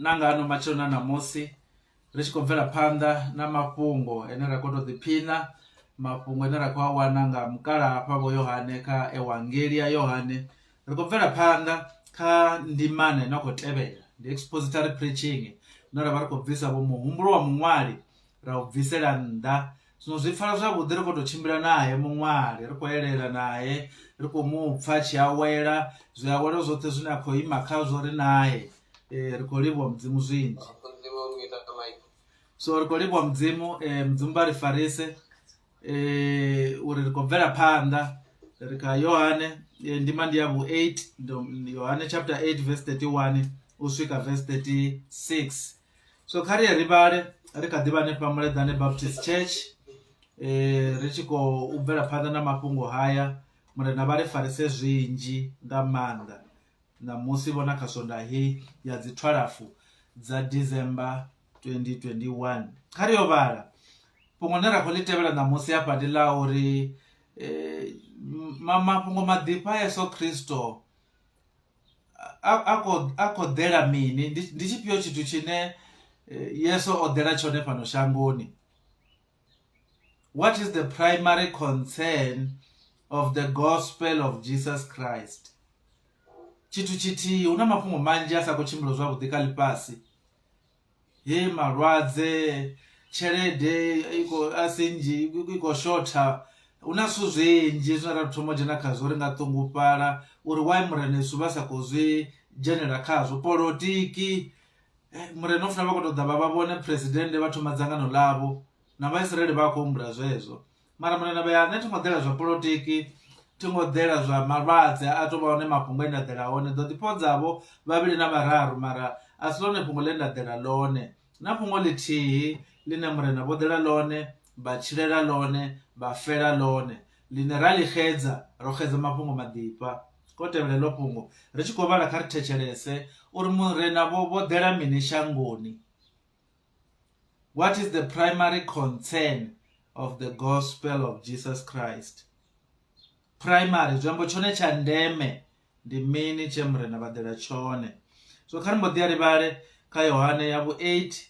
Na nga ano matsheloni a ṋamusi ri tshi khou bvela phanḓa na mafhungo ane ra khou tou ḓiphina mafhungo ane ra khou a wana nga mukalaha hafha vho Yohane kha Evangeli ya Yohane ri khou bvela phanḓa kha ndimana ine a khou tevhela ndi expository preaching ine ra vha ri khou bvisa vho muhumbulo wa muṅwali ra u bvisela nnḓa. Zwino zwi pfala zwavhuḓi ri khou tou tshimbila nae muṅwali ri khou elela nae ri khou mu pfha a tshi awela zwiawelo zwoṱhe zwine a khou ima khazwo ri nae ri khou livhuwa mudzimu zwinzhi. So ri khou livhuwa mudzimu mudzimu vha ri farise uri ri khou bvela phanḓa ri kha Yohane ndima ndi ya vhu 8 Yohane chapter 8 verse 31 u swika verse 36. So kha ri ye ri vhale ri kha ḓivha hanefha Muleḓane Baptist Church ri tshi khou bvela phanḓa na mafhungo haya murena vha ri farise zwinzhi nga maanḓa ṋamusi vho na kha swonda heyi ya dzi thwalafu dza December 2021 kha ri yo vhala fhungo ḽine ra khou ḽi tevhela ṋamusi hafha ndi ḽa uri mafhungo maḓifha a Yesu Kristo a khou a khou ḓela mini ndi tshifhio tshithu tshine Yesu o ḓela tshone fhano shangoni what is the primary concern of the gospel of Jesus Christ tshithu tshithihi hu na mafhungo manzhi a sa khou tshimbila zwavhuḓi kha ḽifhasi He malwadze, tshelede i khou a si nnzhi i khou shotha hu na zwithu zwinzhi zwine ra thoma u dzhena khazwo ri nga ṱungufhala uri why murena izwi vha sa khou zwi dzhenela khazwo. Polotiki murena u funa vha khou tou ḓa vha vha vhone phuresidennde vha thoma dzangano ḽavho na vhaisiraele vha khou humbula zwezwo. Mara murena vha ya nṋe thi ngo ḓela zwa polotiki thi ngo ḓela zwa malwadze a to vha hone mafhungo e nda ḓela hone ḓo ḓi fhodza vho vhavhili na vhararu mara a si ḽone fhungo ḽe nda ḓela ḽone na fhungo ḽithihi ḽine murena vho ḓela ḽone vha tshilela ḽone vha fela ḽone ḽine ra ḽi xedza ro xedza mafhungo maḓifha ko tevhela heḽo fhungo ri tshi khou vhala kha ri thetshelese uri murena vho vho ḓela mini shangoni. What is the primary concern of the gospel of Jesus Christ? Primary zwi amba tshone tsha ndeme ndi mini tshe murena vha ḓela tshone. So kha ri mbo ḓi ya ri vhale kha Yohane ya vhu 8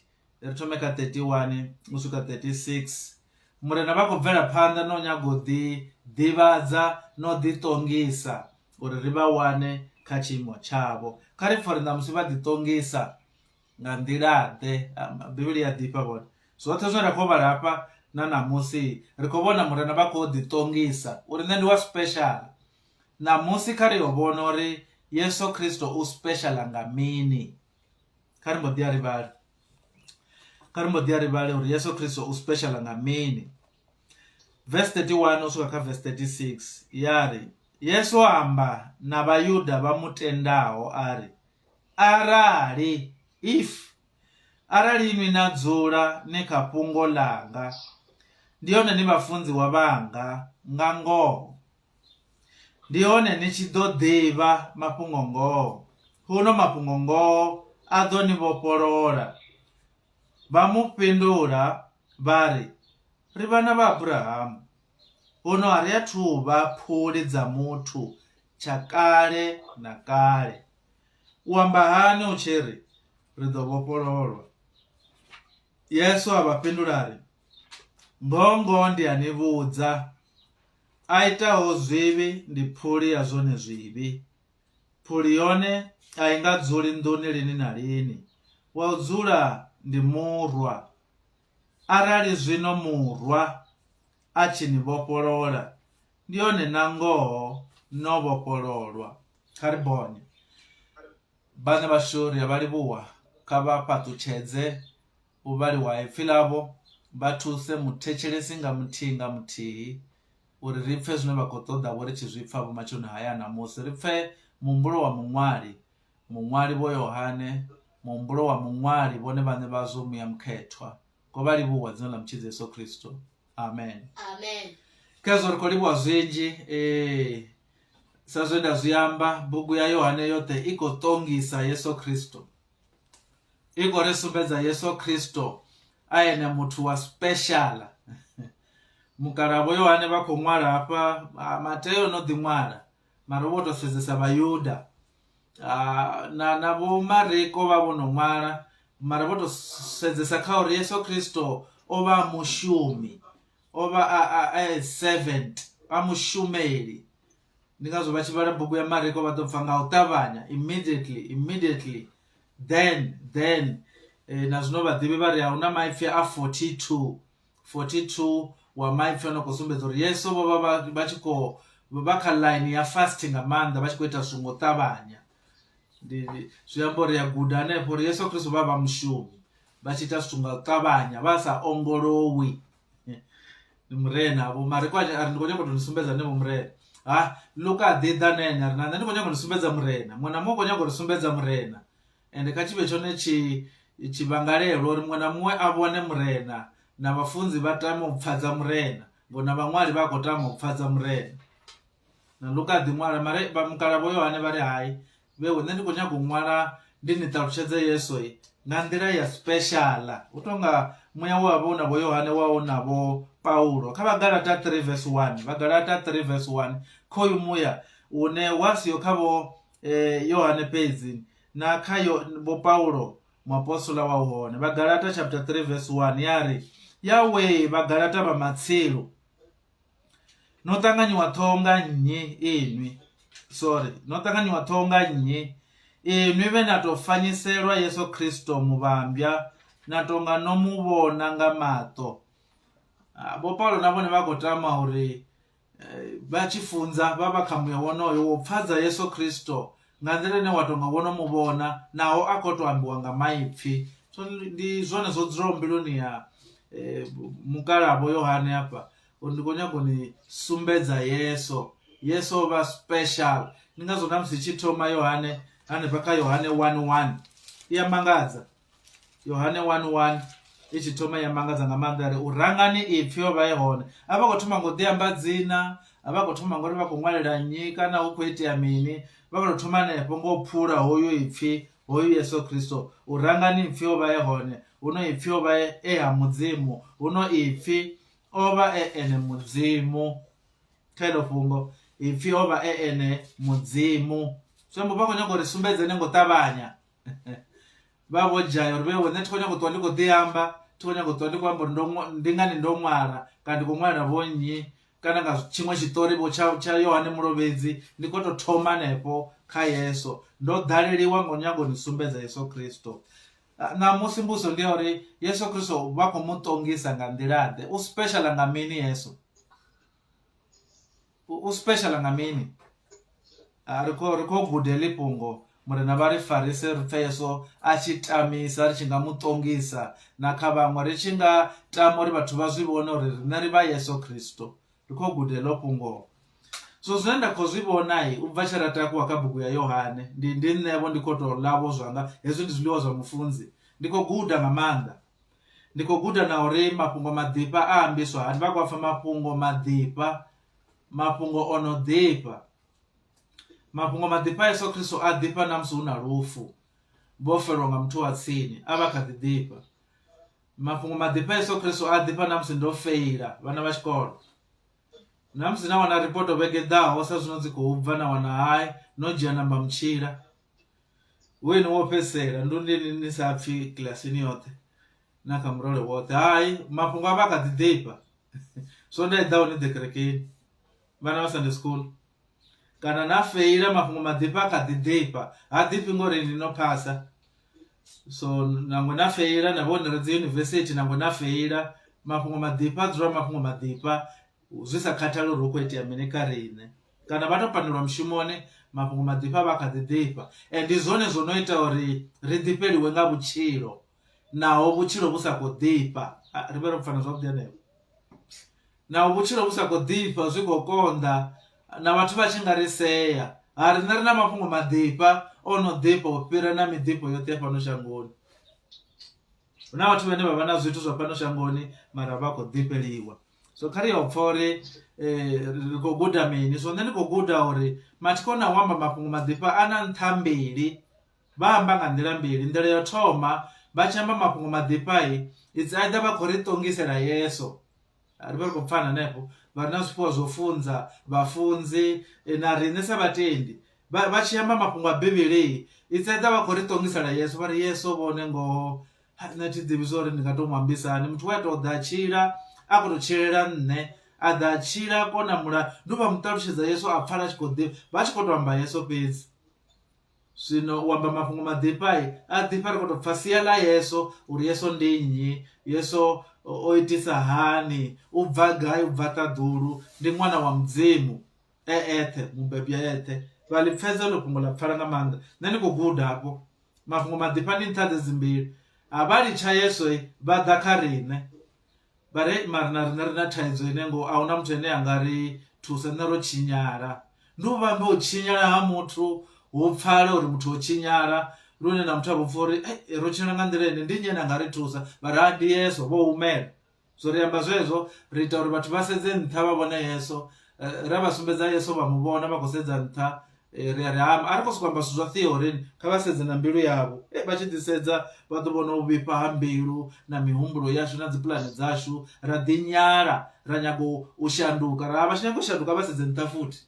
ri thome kha 31 u swika 36. Murena vha khou bvela phanḓa na u nyaga u ḓi ḓivhadza na u ḓi ṱongisa uri ri vha wane kha tshiimo tshavho. Kha ri pfhe uri ṋamusi vha ḓi ṱongisa nga nḓila ḓe bivhili ya ḓifha vhone zwoṱhe zwine ra khou vhala hafha na ṋamusi ri khou vhona murena vha khou ḓi ṱongisa uri nṋe ndi wa special ṋamusi kha ri yo vhona uri Yesu Kristo u special nga mini kha ri mbo ḓi a ri vhale kha ri mbo ḓi a ri vhale uri Yesu Kristo u special nga mini verse 31 u swika kha verse 36 ya ri Yesu a amba na Vhayuda vha mu tendaho a ri Arali, if, arali inwi na dzula ni kha fhungo ḽanga, ndi hone ni vhafunziwa vhanga nga ngoho, ndi hone ni tshi ḓo ḓivha mafhungo-ngoho, huno mafhungo-ngoho a ḓo ni vhofholola. Vha mu fhindula vha ri, Ri vhana vha Abrahamu, huno a ri athu u vha phuli dza muthu tsha kale na kale. U amba hani u tshi ri, Ri ḓo vhofhololwa? Yesu a vha fhindula a ri, Ngoho ngoho ndi a ni vhudza, a itaho zwivhi ndi phuli ya zwone zwivhi. Phuli yone a i nga dzuli nḓuni lini na lini, wa u dzula ndi murwa. Arali zwino murwa a tshi ni vhofholola, ndi hone na ngoho no vhofhololwa. Kha ri bone. Vhaṋe vhashu ri a vha livhuwa, kha vha fhaṱutshedze u vhaliwa ha ipfi ḽavho, vha thuse muthetshelesi nga muthihi nga muthihi uri ri pfe zwine vha khou ṱoḓa vho ri tshi zwi pfa vho matsheloni haya a ṋamusi. Ri pfe muhumbulo wa muṅwali, muṅwali Vho Yohane, muhumbulo wa muṅwali vhone vhaṋe vhazwo Muya Mukhethwa. Khou vha livhuwa dzina ḽa Mutshidzi Yesu Kristo. Amen. Amen. Khezwo ri khou livhuwa zwinzhi ee sa zwe nda zwi amba bugu ya Yohane yoṱhe i khou ṱongisa Yesu Kristo. I khou ri sumbedza Yesu Kristo a ene muthu wa special. Mukala vho Yohane vha khou ṅwala hafha Mateo no ḓi ṅwala mara vho to sedzesa Vhayuda. Na na vho Mariko vha vho no ṅwala mara vho to sedzesa kha uri Yesu Kristo o vha a mushumi o vha a a servant a mushumeli ndi ngazwo vha tshi vhala bugu ya Mariko vha ḓo pfha nga u ṱavhanya immediately immediately then then na zwino vhaḓivhi vha ri a huna maipfi a 42 42 wa maipfi ano khou sumbedza uri Yesu vho vha vha tshi khou vha kha line ya fast nga maanḓa vha tshi khou ita zwithu nga u ṱavhanya ndi zwi amba uri ya guda hanefho uri Yesu Kristo vha vha mushumi vha tshi ita zwithu nga u ṱavhanya vha sa ongolowi ndi murena vho Mariko a ri ndi khou nyanga u to ni sumbedza hanevho murena ha Luka a ḓi ḓa na ene a ri na nṋe ndi khou nyanga u ni sumbedza murena muṅwe na muṅwe u khou nyanga u ri sumbedza murena ende kha tshi vhe tshone tshi tshivhangalelwa uri muṅwe na muṅwe a vhone murena na vhafunzi vha tame u pfadza murena ngori na vhaṅwali vha khou tama u pfadza murena na Luka a ḓi ṅwala mara vha mukala vho Yohane vha ri hai vhewe nṋe ndi khou nyaga u ṅwala ndi ni ṱalutshedze Yesu nga nḓila ya special hu tonga muya we wavha u na vho Yohane wa u na vho Paulo kha Vhagalata 3 verse 1 Vhagalata 3 verse 1 khoyu muya une wa siho kha vho Yohane fhedzi na kha yo vho Paulo muapostola wa hone Vhagalata chapter 3 verse 1 ya ri Yawee Vhagalata vha matsilu no ṱanganyiwa ṱhoho nga nnyi inwi sorry no ṱanganyiwa ṱhoho nga nnyi inwi vhe na tou fanyiselwa Yesu Kristo muvhambya na tonga no mu vhona nga maṱo. Vho Paulo na vhone vha khou tama uri vha tshi funza vha vha kha muya wonoyo wo pfadza Yesu Kristo nga nḓila ine wa tonga wo no mu vhona naho a khou tou ambiwa nga maipfi so ndi zwone zwo dzulaho mbiluni ya mukalaha vho Yohane hafha uri ndi khou nyaga u ni sumbedza Yesu Yesu o vha special ndi ngazwo na musi tshi thoma Yohane hanefha kha Yohane 1:1 i ya mangadza Yohane 1:1 i tshi thoma ya mangadza nga maanḓa ri u rangani ipfi o vha e hone a vha khou thoma ngo ḓi amba dzina a vha khou thoma ngori vha khou ṅwalela nnyi kana hu khou itea mini vha khou thoma hanefho ngo phula hoyu ipfi hoyu Yesu Kristo u rangani ipfi o vha e hone huno ipfi o vha e ha Mudzimu huno ipfi o vha e ene Mudzimu kha heḽo fhungo ipfi o vha e ene Mudzimu zwi amba vha khou nyanga uri sumbedza ene ngo ṱavhanya vha vho dzhaya uri vheiwe nṋe thi khou nyanga u ṱuwa ndi khou ḓi amba thi khou nyanga u ṱuwa ndi khou amba uri ndo ndi ngani ndo ṅwala kana ndi khou ṅwalela vho nnyi kana nga tshiṅwe tshiṱori vho tsha tsha Yohane Mulovhedzi ndi khou tou thoma hanefho kha Yesu ndo ḓaleliwa ngo nyaga u ni sumbedza Yesu Kristo. Ṋamusi mbudziso ndi ya uri Yesu Kristo vha khou mu ṱongisa nga nḓila ḓe u special nga mini Yesu? U special nga mini? Ri khou ri khou guda heḽi fhungo murena vha ri farise ri pfhe Yesu a tshi tamisa ri tshi nga mu ṱongisa na kha vhaṅwe ri tshi nga tama uri vhathu vha zwi vhone uri riṋe ri vha Yesu Kristo ri khou guda heḽo fhungo. So zwine nda khou zwi vhona u bva tshe ra takuwa kha bugu ya Yohane ndi ndi nṋe vho ndi khou tou ḽa vho zwanga hezwi ndi zwiḽiwa zwa mufunzi ndi khou guda nga maanḓa ndi khou guda na uri mafhungo maḓifha a ambiswa hani vha khou pfha mafhungo maḓifha mafhungo o no ḓifha mafhungo maḓifha a Yesu Kristo a ḓifha na musi hu na lufu vho felwa nga muthu wa tsini a vha kha ḓi ḓifha mafhungo maḓifha a Yesu Kristo a ḓifha na musi ndo feila vhana vha tshikolo na musi na wana ripoto vhege ḓaho sa zwino dzi khou bva na wana hai no dzhia namba mutshila wenu wo fhedzisela ndo ndi ni sa pfhi kilasini yoṱhe na kha murole woṱhe hai mafhungo a vha kha ḓi ḓifha Swondaha i ḓaho ni ḓe kerekeni vhana vha Sunday school kana na feila mafhungo maḓifha a kha ḓi ḓifha ha ḓifhi ngori ni no phasa so nangwe na feila na vhone ri dzi yunivesithi nangwe na feila mafhungo maḓifha a dzula mafhungo maḓifha zwi sa khathali uri hu khou itea mini kha riṋe kana vha to pandelwa mushumoni mafhungo maḓifha vha kha ḓi ḓifha and ndi zwone zwo no ita uri ri ḓifheliwe nga vhutshilo naho vhutshilo vhu sa khou ḓifha ri vhe ro pfana zwavhuḓi hanefho naho vhutshilo vhu sa khou ḓifha zwi khou konḓa na vhathu vha tshi nga ri sea ha riṋe ri na mafhungo maḓifha o no ḓifha u fhira na miḓifho yoṱhe ya fhano shangoni hu na vhathu vhane vha vha na zwithu zwa fhano shangoni mara vha khou ḓifheliwa so kha ri yo pfha uri ri khou guda mini so nṋe ndi khou guda uri mathikona u amba mafhungo maḓifha a na nṱha mbili Vha amba nga nḓila mbili. Nḓila ya u thoma, vha tshi amba mafhungo maḓifha, it's either vha khou ri ṱongisela Yesu, ri vha ri khou pfana hanefho, vha re na zwifhiwa zwo funza, vhafunzi na riṋe sa vhatendi. Vha tshi amba mafhungo a Bivhili it's either vha khou ri ṱongisela Yeso vha ri Yeso vhone ngoho nṋe thi ḓivhi zwa uri ndi nga to mu ambisa hani muthu we a to ḓa a tshila a khou to tshilela nṋe a ḓa a tshila a kona mulayo ndi vha mu ṱalutshedza Yeso a pfala a tshi khou ḓi vha tshi khou to amba Yeso fhedzi. Zwino u amba mafhungo maḓifha a ḓifha ri khou tou pfha sia ḽa Yeso uri Yeso ndi nnyi, Yeso o itisa hani, u bva gai, u bva ṱaḓulu, ndi ṅwana wa Mudzimu e eṱhe mubebwa e eṱhe. Vha ḽi pfhedza heḽo fhungo ḽa pfala nga maanḓa nṋe ndi khou guda hafho mafhungo maḓifha ndi nṱha dzedzi mbili a vha litsha Yeso vha ḓa kha riṋe. Vha ri, Mara na riṋe ri na thaidzo ine ngoho a hu na muthu ane a nga ri thusa, nṋe ro tshinyala. Ndi u vhambe u tshinyala ha muthu hu pfale uri muthu o tshinyala lune na muthu a vho pfha uri ro tshinyala nga nḓila ine ndi nnyi ane a nga ri thusa, vha ri ha ndi Yeso vho humela. So ri amba zwezwo ri ita uri vhathu vha sedze nṱha vha vhone Yeso, ra vha sumbedza Yeso vha mu vhona vha khou sedza nṱha Ri a ri amba a ri khou sokou amba zwithu zwa theory ni kha vha sedze na mbilu yavho vha tshi ḓi sedza vha ḓo vhona u vhifha ha mbilu na mihumbulo yashu na dzi puḽane dzashu ra ḓi nyala ra nyaga u shanduka ra vha tshi nyaga u shanduka vha sedze nṱha futhi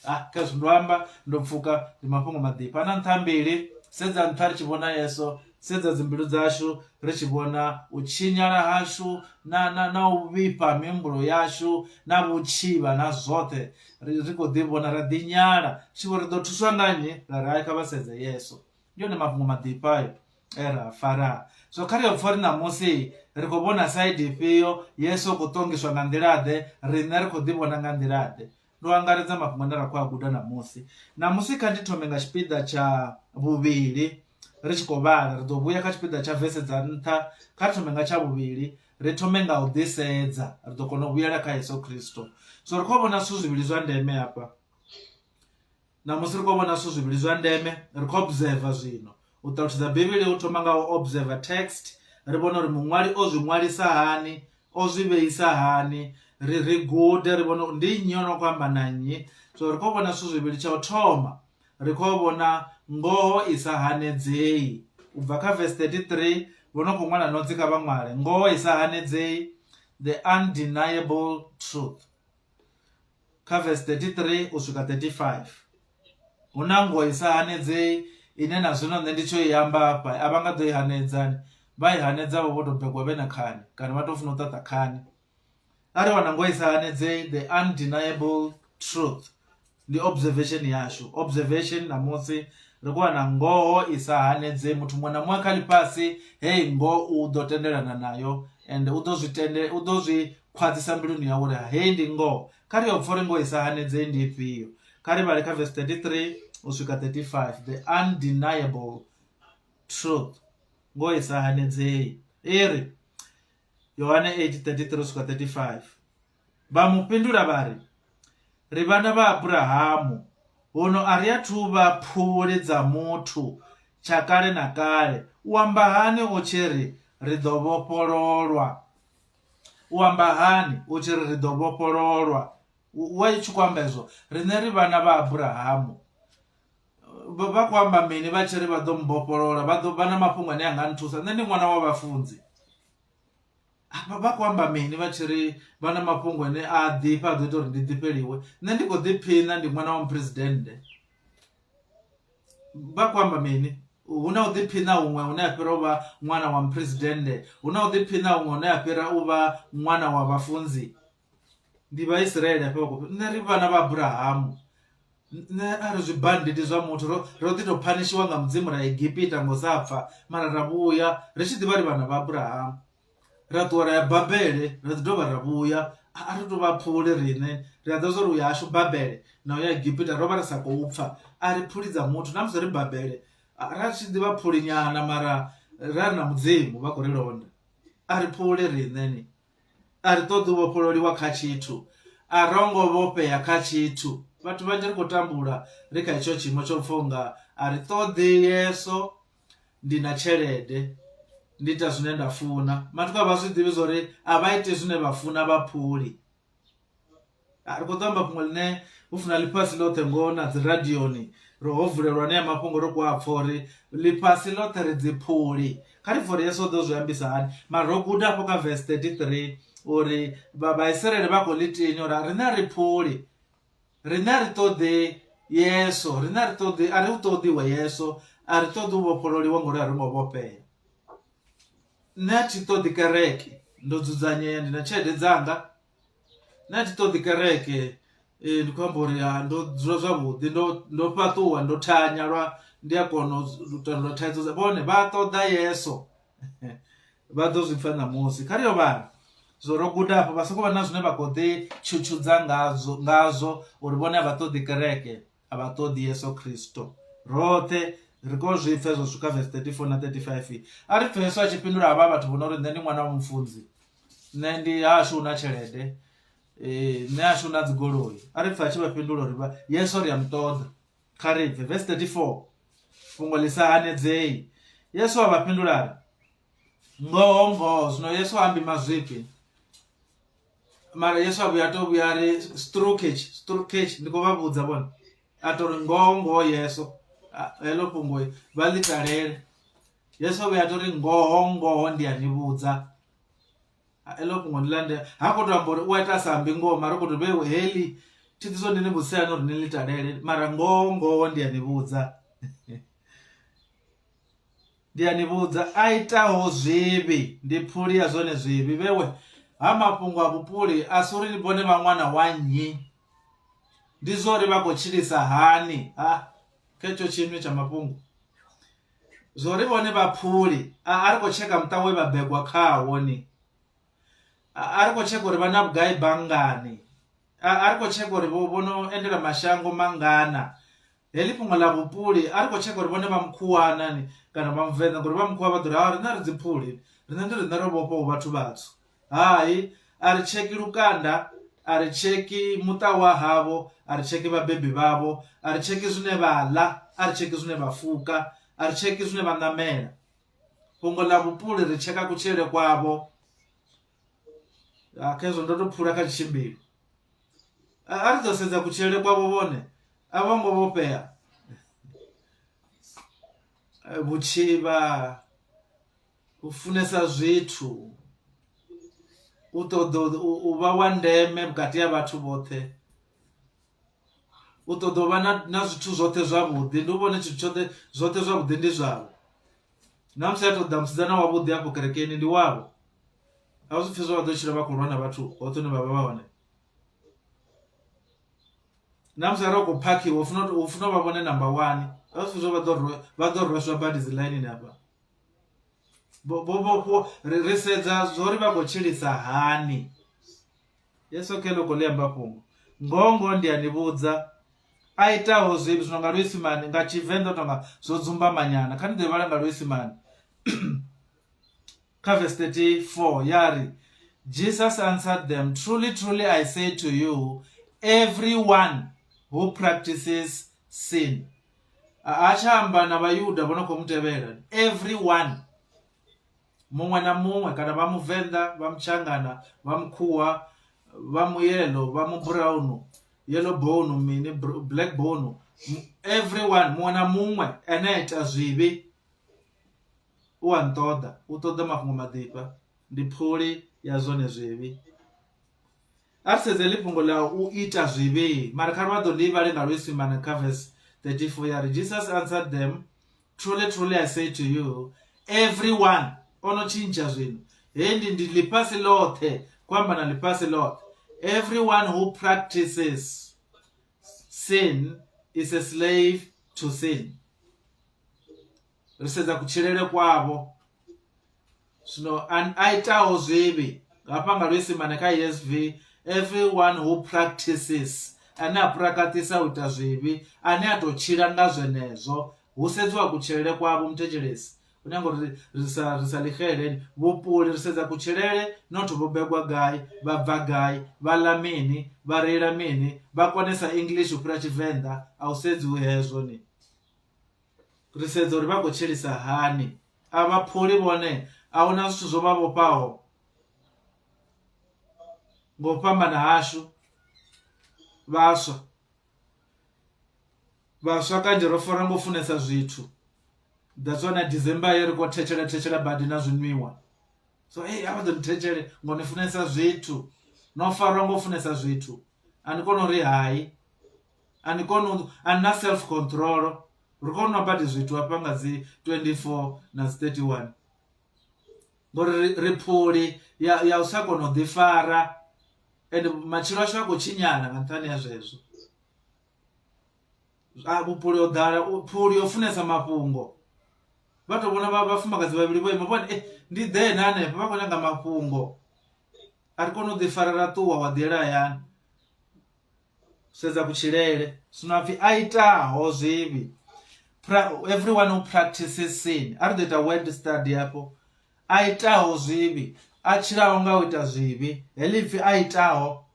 ha kha zwi ndo amba ndo pfuka ndi mafhungo maḓifha na nṱha mbili sedza nṱha ri tshi vhona Yeso sedza dzimbilu dzashu ri tshi vhona u tshinyala hashu na na na u vhifha mihumbulo yashu na vhutshivha na zwoṱhe ri ri khou ḓi vhona ra ḓi nyala tshi vho ri ḓo thuswa nga nnyi ra ri hai kha vha sedze Yeso ndi one mafhungo maḓifha ayo e ra a fara so kha ri yo pfha uri ṋamusi ri khou vhona saidi ifhio Yeso u khou ṱongiswa nga nḓila ḓe riṋe ri khou ḓi vhona nga nḓila ḓe ndo angaredza mafhungo ane ra khou a guda ṋamusi ṋamusi kha ndi thome nga tshipiḓa tsha vhuvhili ri tshi khou vhala ri ḓo vhuya kha tshipiḓa tsha vese dza nṱha kha ri thome nga tsha vhuvhili Ri thome nga u ḓisedza, ri ḓo kona u vhuyela kha Yesu Kristo. So ri khou vhona zwithu zwivhili zwa ndeme hafha. Ṋamusi ri khou vhona zwithu zwivhili zwa ndeme, ri khou observer zwino. U ṱalutshedza Bivhili hu thoma nga u observer text, ri vhone uri muṅwali o zwi ṅwalisa hani, o zwi vheisa hani, ri ri gude ri vhone uri ndi nnyi o no khou amba na nnyi. So ri khou vhona zwithu zwivhili, tsha u thoma Ri khou vhona ngoho i sa hanedzei. U bva kha verse 33, vho no khou ṅwala notsi kha vha ṅwale, Ngoho i sa hanedzei, the undeniable truth. Kha verse 33 u swika 35. Hu na ngoho i sa hanedzei ine na zwino nṋe ndi tsho i amba hafha, a vha nga ḓo i hanedza. Vha i hanedza vho vho tou begwa vhe na khani kana vha tou funa u ṱaṱa khani. A ri wana ngoho i sa hanedzei, the undeniable truth. Ndi observation yashu, observation ṋamusi ri khou wana ngoho i sa hanedzei muthu muṅwe na muṅwe kha ḽifhasi heyi ngoho u ḓo tendelana nayo ende u ḓo zwi tende u ḓo zwi khwaṱhisa mbiluni yawe uri heyi ndi ngoho. Kha ri yo pfha uri ngoho i sa hanedzei ndi ifhio. Kha ri vhale kha verse 33 u swika 35 the undeniable truth ngoho i sa hanedzei i ri Yohane 8:33 u swika 35 Vha mu fhindula vha ri, Ri vhana vha Abrahamu, huno a ri athu vha phuli dza muthu tsha kale na kale. U amba hani u tshi ri, Ri ḓo vhofhololwa? U amba hani u tshi ri, Ri ḓo vhofhololwa? Why u tshi khou amba hezwo? Riṋe ri vhana vha Abrahamu. Vha khou amba mini vha tshi ri vha ḓo mbofholola? Vha ḓo vha na mafhungo ane a nga nthusa. Nṋe ndi ṅwana wa vhafunzi. Vha khou amba mini vha tshi ri vha na mafhungo ane a ḓifha a ḓo ita uri ndi ḓifheliwe nṋe ndi khou ḓiphina ndi ṅwana wa muphuresidennde vha khou amba mini hu na u ḓiphina huṅwe hune ha fhira u vha ṅwana wa muphuresidennde hu na u ḓiphina huṅwe hune ha fhira u vha ṅwana wa vhafunzi ndi Vhaisiraele hafha vha khou nṋe ri vhana vha Abrahamu nṋe a ri zwibandidi zwa muthu ro ro ḓi tou phanishiwa nga mudzimu ra Egipita ngo sa pfha mara ra vhuya ri tshi ḓivha ri vhana vha Abrahamu ra ṱuwa ra ya Babele ra ḓi dovha ra vhuya a ri tou vha phuli riṋe ri a ḓivha zwa uri u ya hashu Babele na u ya Egipita ro vha ri sa khou pfha a ri phuli dza muthu na musi ri Babele ra tshi ḓivha phuli nyana mara ra ri na mudzimu vha khou ri londa a ri phuli riṋe ni. A ri ṱoḓi u vhofhololiwa kha tshithu, a ro ngo vhofhea kha tshithu. Vhathu vhanzhi ri khou tambula ri kha hetsho tshiimo tsho pfha unga a ri ṱoḓi Yeso, ndi na tshelede, ndi ita zwine nda funa. Mathukha a vha zwi ḓivhi zwa uri a vha iti zwine vha funa vha phuli. Ri khou ḓo amba fhungo ḽine hu funa ḽifhasi ḽoṱhe ngoho na dzi radioni ro ho vulelwa anea mafhungo ri khou a pfha uri ḽifhasi ḽoṱhe ri dzi phuli kha ri pfhe uri Yesu o ḓo zwi ambisa hani mara ro guda afho kha verse 33 uri vha Vhaisiraele vha khou ḽi tinya uri riṋe a ri phuli riṋe a ri ṱoḓi Yesu riṋe a ri ṱoḓi a ri u ṱoḓi we Yesu a ri ṱoḓi u vhofhololiwa ngori a ri ngo vhofhea. Nṋe a thi ṱoḓi kereke ndo dzudzanyea ndi na tshelede dzanga, nṋe a thi ṱoḓi kereke ndi khou amba uri ndo dzula zwavhuḓi ndo ndo fhaṱuwa ndo thanya lwa ndi a kona u tandulula thaidzo dza vhone vha ṱoḓa Yeso vha ḓo zwi pfha ṋamusi. Kha ri yo vhala zwo ro guda afho vha soko vha na zwine vha kho ḓi tshutshudza ngazwo ngazwo uri vhone a vha ṱoḓi kereke a vha ṱoḓi Yeso Khristo roṱhe ri kho zwi pfha hezwo zwithu kha verse 34 na 35 a ri pfhe Yeso a tshi fhindula havha vhathu vho no ri nṋe ndi ṅwana wa mufunzi nṋe ndi hashu hu na tshelede nṋe hashu hu na dzigoloi a ri pfhe a tshi vha fhindula uri vha Yeso ri a mu ṱoḓa kha ri pfhe verse 34 fhungo ḽi sa hanedzei Yeso a vha fhindula a ri ngoho ngoho zwino Yeso ha ambi mazwifhi mara Yeso a vhuya a to vhuya a ri strukage strukage ndi khou vha vhudza vhone a to ri ngoho ngoho Yeso heḽo fhungo vha ḽi talele Yeso a vhuya a to ri ngoho ngoho ndi a ni vhudza heḽo fhungo ndi ḽa ndeme ha khou to amba uri u a ita a sa ambi ngoho mara u khou to vhe heḽi thi ḓi zwo ndi ni vhudzisani uri ni ḽi talele mara ngoho ngoho ndi a ni vhudza Ndi a ni vhudza, a itaho zwivhi ndi phuli ya zwone zwivhi. Vhewe, ha mafhungo a vhupuli a si uri vhone vha ṅwana wa nnyi, ndi zwa uri vha khou tshilisa hani. Ha, khetsho tshinwi tsha mafhungo. Zwa uri vhone vha phuli, a, a ri khou tsheka muṱa we vha begwa khawo ni. A, a ri khou tsheka uri vha na vhugai banngani. A, a ri khou tsheka uri vho, vho no endela mashango mangana. Heḽi fhungo ḽa vhupuli a ri khou tsheka uri vhone vha mukhuwa na ni kana vha muvenḓa ngori vha mukhuwa vha ḓo ri ha riṋe a ri dzi phuli riṋe ndi riṋe ro vhofhaho vhathu vhatswu. Hai a ri tsheki lukanda, a ri tsheki muṱa wa havho, a ri tsheki vhabebi vhavho, a ri tsheki zwine vha ḽa, a ri tsheki zwine vha fuka, a ri tsheki zwine vha ṋamela. Fhungo ḽa vhupuli ri tsheka kutshilele kwavho. Khezwo ndo to phula kha tshimbilo. A ri ḓo sedza kutshilele kwavho vhone a vho ngo vhofhea vhutshivha, u funesa zwithu, u ṱoḓa u vha wa ndeme vhukati ha vhathu vhoṱhe, u ṱoḓa u vha na zwithu zwoṱhe zwavhuḓi ndi u vhone tshithu tshoṱhe zwoṱhe zwavhuḓi ndi zwavho. Na musi a tou ḓa musidzana wavhuḓi afho kerekeni ndi wavho. A zwi pfhi zwo vha ḓo tshila vha khou lwa na vhathu hoṱhe hune vha vha vha hone. Na musi arali hu khou phakhiwa hu funa hu funa u vha vhone number one a zwi pfhi zwo vha ḓo rwe vha ḓo rweswa badi dzi ḽainini hafha. Vho vhofhiwa ri sedza zwo ri vha khou tshilisa hani. Yesu kha heḽo khou ḽi amba fhungo ngoho ngoho ndi a ni vhudza a itaho zwivhi zwino nga luisimane nga tshivenḓa tonga zwo dzumbamanyana kha ni ḓo i vhala nga luisimane. Kha verse 34 ya ri, Jesus answered them, Truly, truly, I say to you, everyone who practices sin. A tsha amba na Vhayuda vho no khou mu tevhela. Everyone. Muṅwe na muṅwe kana vha Muvenḓa, vha Mutshangana, vha Mukhuwa, vha Muyelo, vha Muburaunu, yellow bone, mini, black bone. Everyone, muṅwe na muṅwe ane a ita zwivhi U a nṱoḓa, u ṱoḓa mafhungo maḓifha, ndi phuli ya zwone zwivhi. A ri sedze heḽi fhungo ḽa u ita zwivhi, mara kha ri vha ḓo ḽi vhale nga Luisimane kha verse 34 ya ri, Jesus answered them, Truly, truly I say to you, everyone, o no tshintsha zwino, hei ndi ndi ḽifhasi ḽoṱhe, khou amba na ḽifhasi ḽoṱhe, everyone who practices sin is a slave to sin. Ri sedza kutshilele kwavho. Zwino a itaho zwivhi hafha nga luisimane kha ESV everyone who practices ane a prakaṱisa u ita zwivhi ane a tou tshila nga zwenezwo hu sedziwa kutshilele kwavho muthetshelesi u nyaga uri ri sa ri sa ḽi xeleni vhupuli ri sedza kutshilele not vho begwa gai vha bva gai vha ḽa mini vha reila mini vha konesa English u fhira Tshivenḓa a u sedziwi hezwo ni. Ri sedza uri vha khou tshilisa hani. A vha phuli vhone, a hu na zwithu zwo vha vhofhaho nga u fhambana hashu vhaswa. Vhaswa kanzhi ro fara nga u funesa zwithu, that's why na December ye ri khou thetshela thetshela badi na zwinwiwa. So hey, a vha ḓo ni thetshele ngo ni funesa zwithu, no farwa nga u funesa zwithu, a ni koni uri hai. A ni koni u a ni na self control ri khou nwa badi zwithu hafha nga dzi 24 na dzi 31 ngori ri phuli ya ya u sa kona u ḓi fara ende matshilo ashu a khou tshinyala nga nṱhani ha zwezwo. A vhupuli ho ḓala phuli yo funesa mafhungo vha to vhona vhafumakadzi vhavhili vho ima vhone eh, ndi ḓe na hanefha vha khou nyaga mafhungo a ri koni u ḓi fara ra ṱuwa wa ḓiela hayani sedza kutshilele zwino apfi a itaho zwivhi everyone who practices sin a ri ḓo ita word study hafho a itaho zwivhi a tshilaho nga u ita zwivhi heḽi pfi a itaho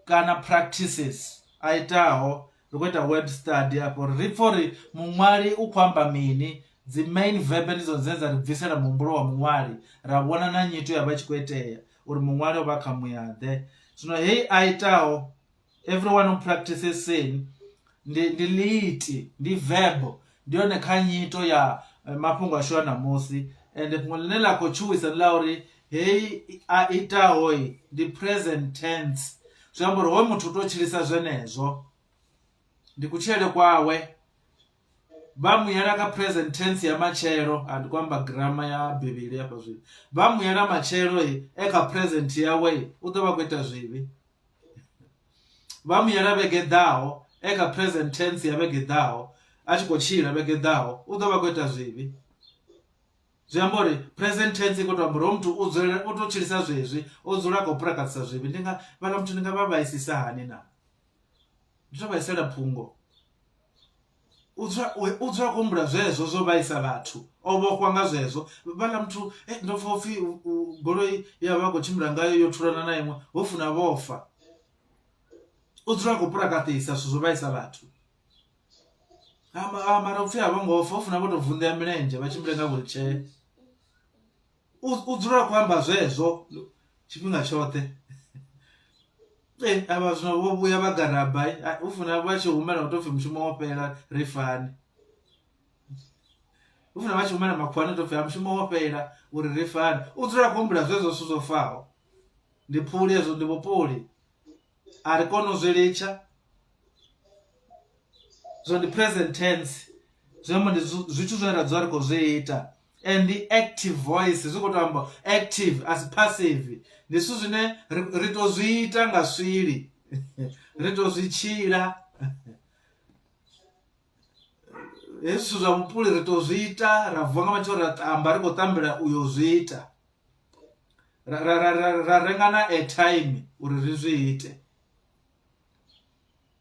kana practices a itaho ri khou ita word study afho uri ri pfhe uri muṅwali u khou amba mini dzi main verb ndi dzone dzine dza ri bvisela muhumbulo wa muṅwali ra vhona na nyito ya vha tshi khou itea uri muṅwali o vha kha muyaḓe zwino heyi a itaho everyone who practices sin ndi ndi ḽiiti ndi verb ndi yone kha nyito ya eh, mafhungo ashu a ṋamusi ende fhungo ḽine ḽa khou tshuwisa ndi ḽa uri heyi a itaho ndi present tense zwi amba uri hoyu muthu u tou tshilisa zwenezwo ndi kutshilele kwawe vha muyela kha present tense ya matshelo a ndi khou amba girama ya bivhili hafha zwino vha muyela matshelo e kha present yawe u ḓo vha khou ita zwivhi vha muyela vhege ḓaho e kha present tense ya vhege ḓaho a tshi khou tshila vhege ḓaho u ḓo vha khou ita zwivhi zwi amba uri present tense i khou to amba uri hoyu muthu u dzulela u to tshilisa zwezwi o dzula a khou practice zwivhi ndi nga vhala muthu ndi nga vha vhaisisa hani na ndi to vhaisela phungo u dzula u dzula khou humbula zwezwo zwo vhaisa vhathu o vhofhwa nga zwezwo vhala muthu eh, ndo pfa upfhi goloi ya vha khou tshimbila ngayo yo thulana na iṅwe ho funa vhofa u dzula a khou purakaṱisa zwithu zwo vhaisa vhathu mara upfhi a vho ngo fa ho funa vho to vunḓea milenzhe vha tshimbile nga wheelchair u dzula a khou amba zwezwo tshifhinga tshoṱhe ee avha zwino vho vhuya vha garaba u funa vha tshi humela u tou pfhi mushumo wo fhela ri fani u funa vha tshi humela makhuwani u tou pfhi ha mushumo wo fhela uri ri fani u dzula a khou humbula zwezwo zwithu zwo faho ndi phuli hezwo ndi vhupuli a ri koni u zwi litsha zwo ndi present tense zwi amba ndi zwithu zwine ra dzula ri khou zwi ita and ndi active voice zwi khou to amba active a si passive ndi zwithu zwine ri to zwi ita nga swili ri to zwi tshila hezwi zwithu zwa vhupuli ri to zwi ita ra vuwa nga matsheloni ra ṱamba ri khou ṱambela uyo zwi ita ra ra ra ra renga na airtime uri ri zwi ite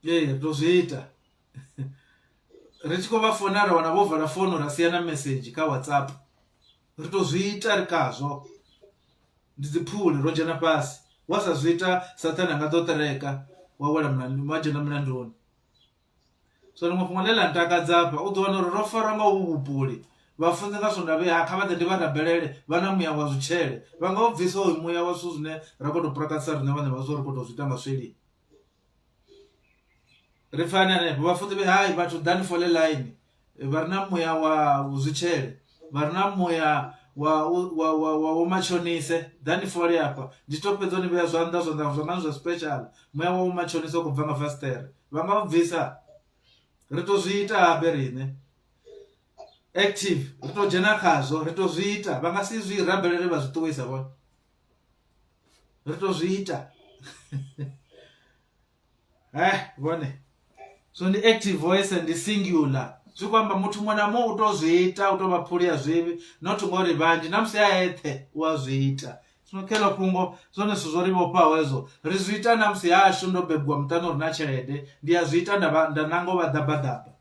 ee ri to zwi ita ri tshi khou vha founa ra wana vho vala founu ra sia na message kha WhatsApp ri to zwi ita ri khazwo ndi dzi phuli ro dzhena fhasi wa sa zwi ita sathane anga ḓo ṱereka wa wela mulandu wa dzhena mulanduni so ḽiṅwe fhungo ḽe ḽa ntakadza hafha u ḓo wana uri ro farwa nga uvhu vhupuli vhafunzi nga swonda vhe ha kha vha ḓe ndi vha rabelele vha na muya wa zwitshele vha nga u bvisa uyu muya wa zwithu zwine ra khou tou prakathisa riṋe vhaṋe vha zwo ri khou tou zwi ita nga swelini ri pfani hanefho vhafunzi vhe hai vhathu ḓani fole line vha re na muya wa zwitshele vha re na muya wa wa wa wa vhomatshonise ḓani fole afha ndi to fhedza u ni vhea zwanḓa zwanḓa zwanga zwa special muya wa vhomatshonise u khou bva nga fasiṱere vha nga u bvisa ri to zwi ita habe riṋe active ri to dzhena khazwo ri to zwi ita vha nga si zwi rabelele vha zwi ṱuwisa vhone ri to zwi ita eh vhone so ndi active voice ndi singular zwi khou amba muthu muṅwe na muṅwe u to zwi ita u to vha phuli ya zwivhi not ngori vhanzhi na musi a eṱhe u a zwi ita zwino kha fhungo zwone zwithu zwo ri vhofhaho hezwo ri zwi ita na musi hashu ndo bebiwa muṱani uri na tshelede ndi a zwi ita nda vha nda nanga u vha ḓabaḓaba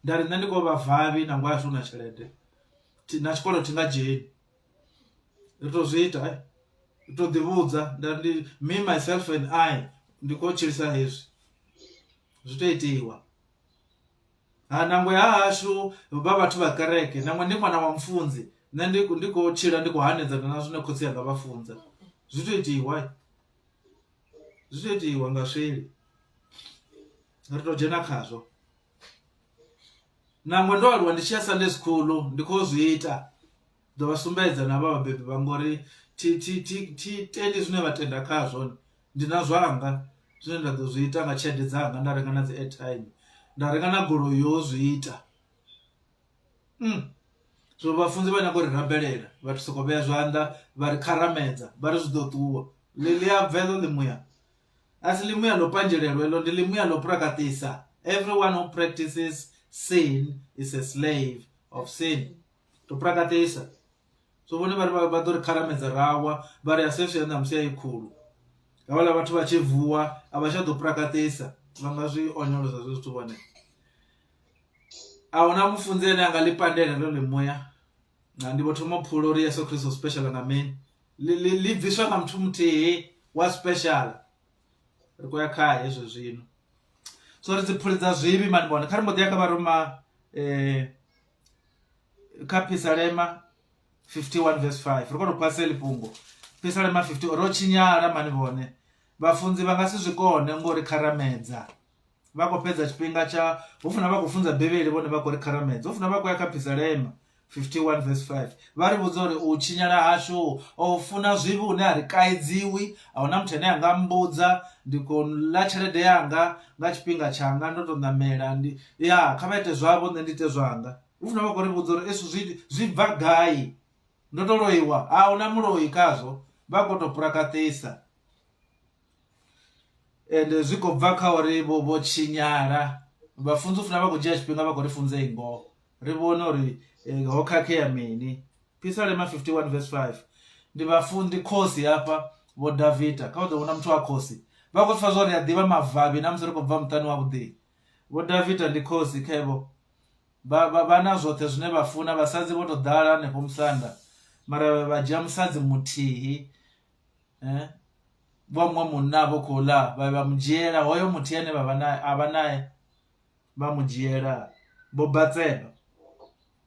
nda ri nṋe ndi khou vha vavhi nangwe hashu na tshelede na tshikolo thi nga dzheni ri to zwi ita ri to ḓi vhudza nda ndi me myself and I ndi khou tshilisa hezwi zwi to itiwa ha nangwe ha hashu vha vhathu vha kereke nangwe ndi ṅwana wa mufunzi nṋe ndi ndi khou tshila ndi khou hanedzana na zwine khotsi anga vha funza zwi to itiwa zwi to itiwa nga swili ri to dzhena khazwo nangwe ndo aluwa ndi tshi ya Sunday school ndi khou zwi ita ḓo vha sumbedza na vha vhabebi vhanga uri thi thi thi thi tendi zwine vha tenda khazwo ndi na zwanga. Zwine nda ḓo zwi ita nga tshelede dzanga nda renga na dzi airtime nda renga na goloi yo zwi ita. So vhafunzi vha nyaga uri rabelela vha soko vhea zwanḓa vha ri kharamedza vha ri zwi ḓo ṱuwa ḽi ḽi a bva heḽo ḽimuya a si ḽimuya ḽo panzhelelwa heḽo ndi ḽimuya ḽo prakaṱisa everyone who practices sin is a slave of sin to prakaṱisa so vhone vha ri vha ḓo ri kharamedza rawa vha ri asesho ya ṋamusi a i khulu havhaḽa vhathu vha tshi vuwa a vha tsha ḓo prakaṱisa vha nga zwi onyolosa zwe zwithu vhone a huna mufunzi ane a nga ḽi pandela ḽo ḽimuya na ndi vho thoma phula uri Yesu Kristo special nga mini ḽi bviswa nga muthu muthihi wa special ri khou ya khaye hezwo zwino so ri dzi phuli dza zwivhi mani vhone kha ri mbo ḓi ya kha vharoma kha phisalema 51 verse 5 ri khou tou phasa heḽi fhungo phisalema 50 ro tshinyala mani vhone vhafunzi vha nga si zwi kone ngori kharamedza vha khou fhedza tshifhinga tsha hu funa vha khou funza bivhili vhone vha khou ri kharamedza hu funa vha khou ya kha phisalema 51 verse 5 vha ri vhudza uri u tshinyala hashu o funa zwivhi hune a ri kaidziwi a huna muthu ane a nga mbudza ndi khou ḽa tshelede yanga nga tshifhinga tshanga ndo to ṋamela ndi ya kha vha ite zwavho nṋe ndi ite zwanga hu funa vha khou ri vhudza uri ezwi zwi zwi bva gai ndo to loiwa a huna muloi khazwo vha khou to purakaṱisa ende zwi khou bva kha uri vho vho tshinyala vhafunzi u funa vha khou dzhia tshifhinga vha khou ri funza i ngoho ri vhone uri eh, ho khakhea mini Phisalema 51 verse 5 ndi vhafu ndi khosi hafha vho Davida kha u ḓo vhona muthu wa khosi vha khou pfa zwo ri a ḓivha mavavhi na musi ri khou bva muṱani wa vhuḓi vho Davida ndi khosi khevho vha vha vha na zwoṱhe zwine vha funa vhasadzi vho to ḓala hanefho musanda mara vha dzhia musadzi muthihi eh vha muṅwe munna vho khou ḽa vha vha mu dzhiela hoyo muthihi ane vha vha nae a vha nae vha mu dzhiela vho Batseba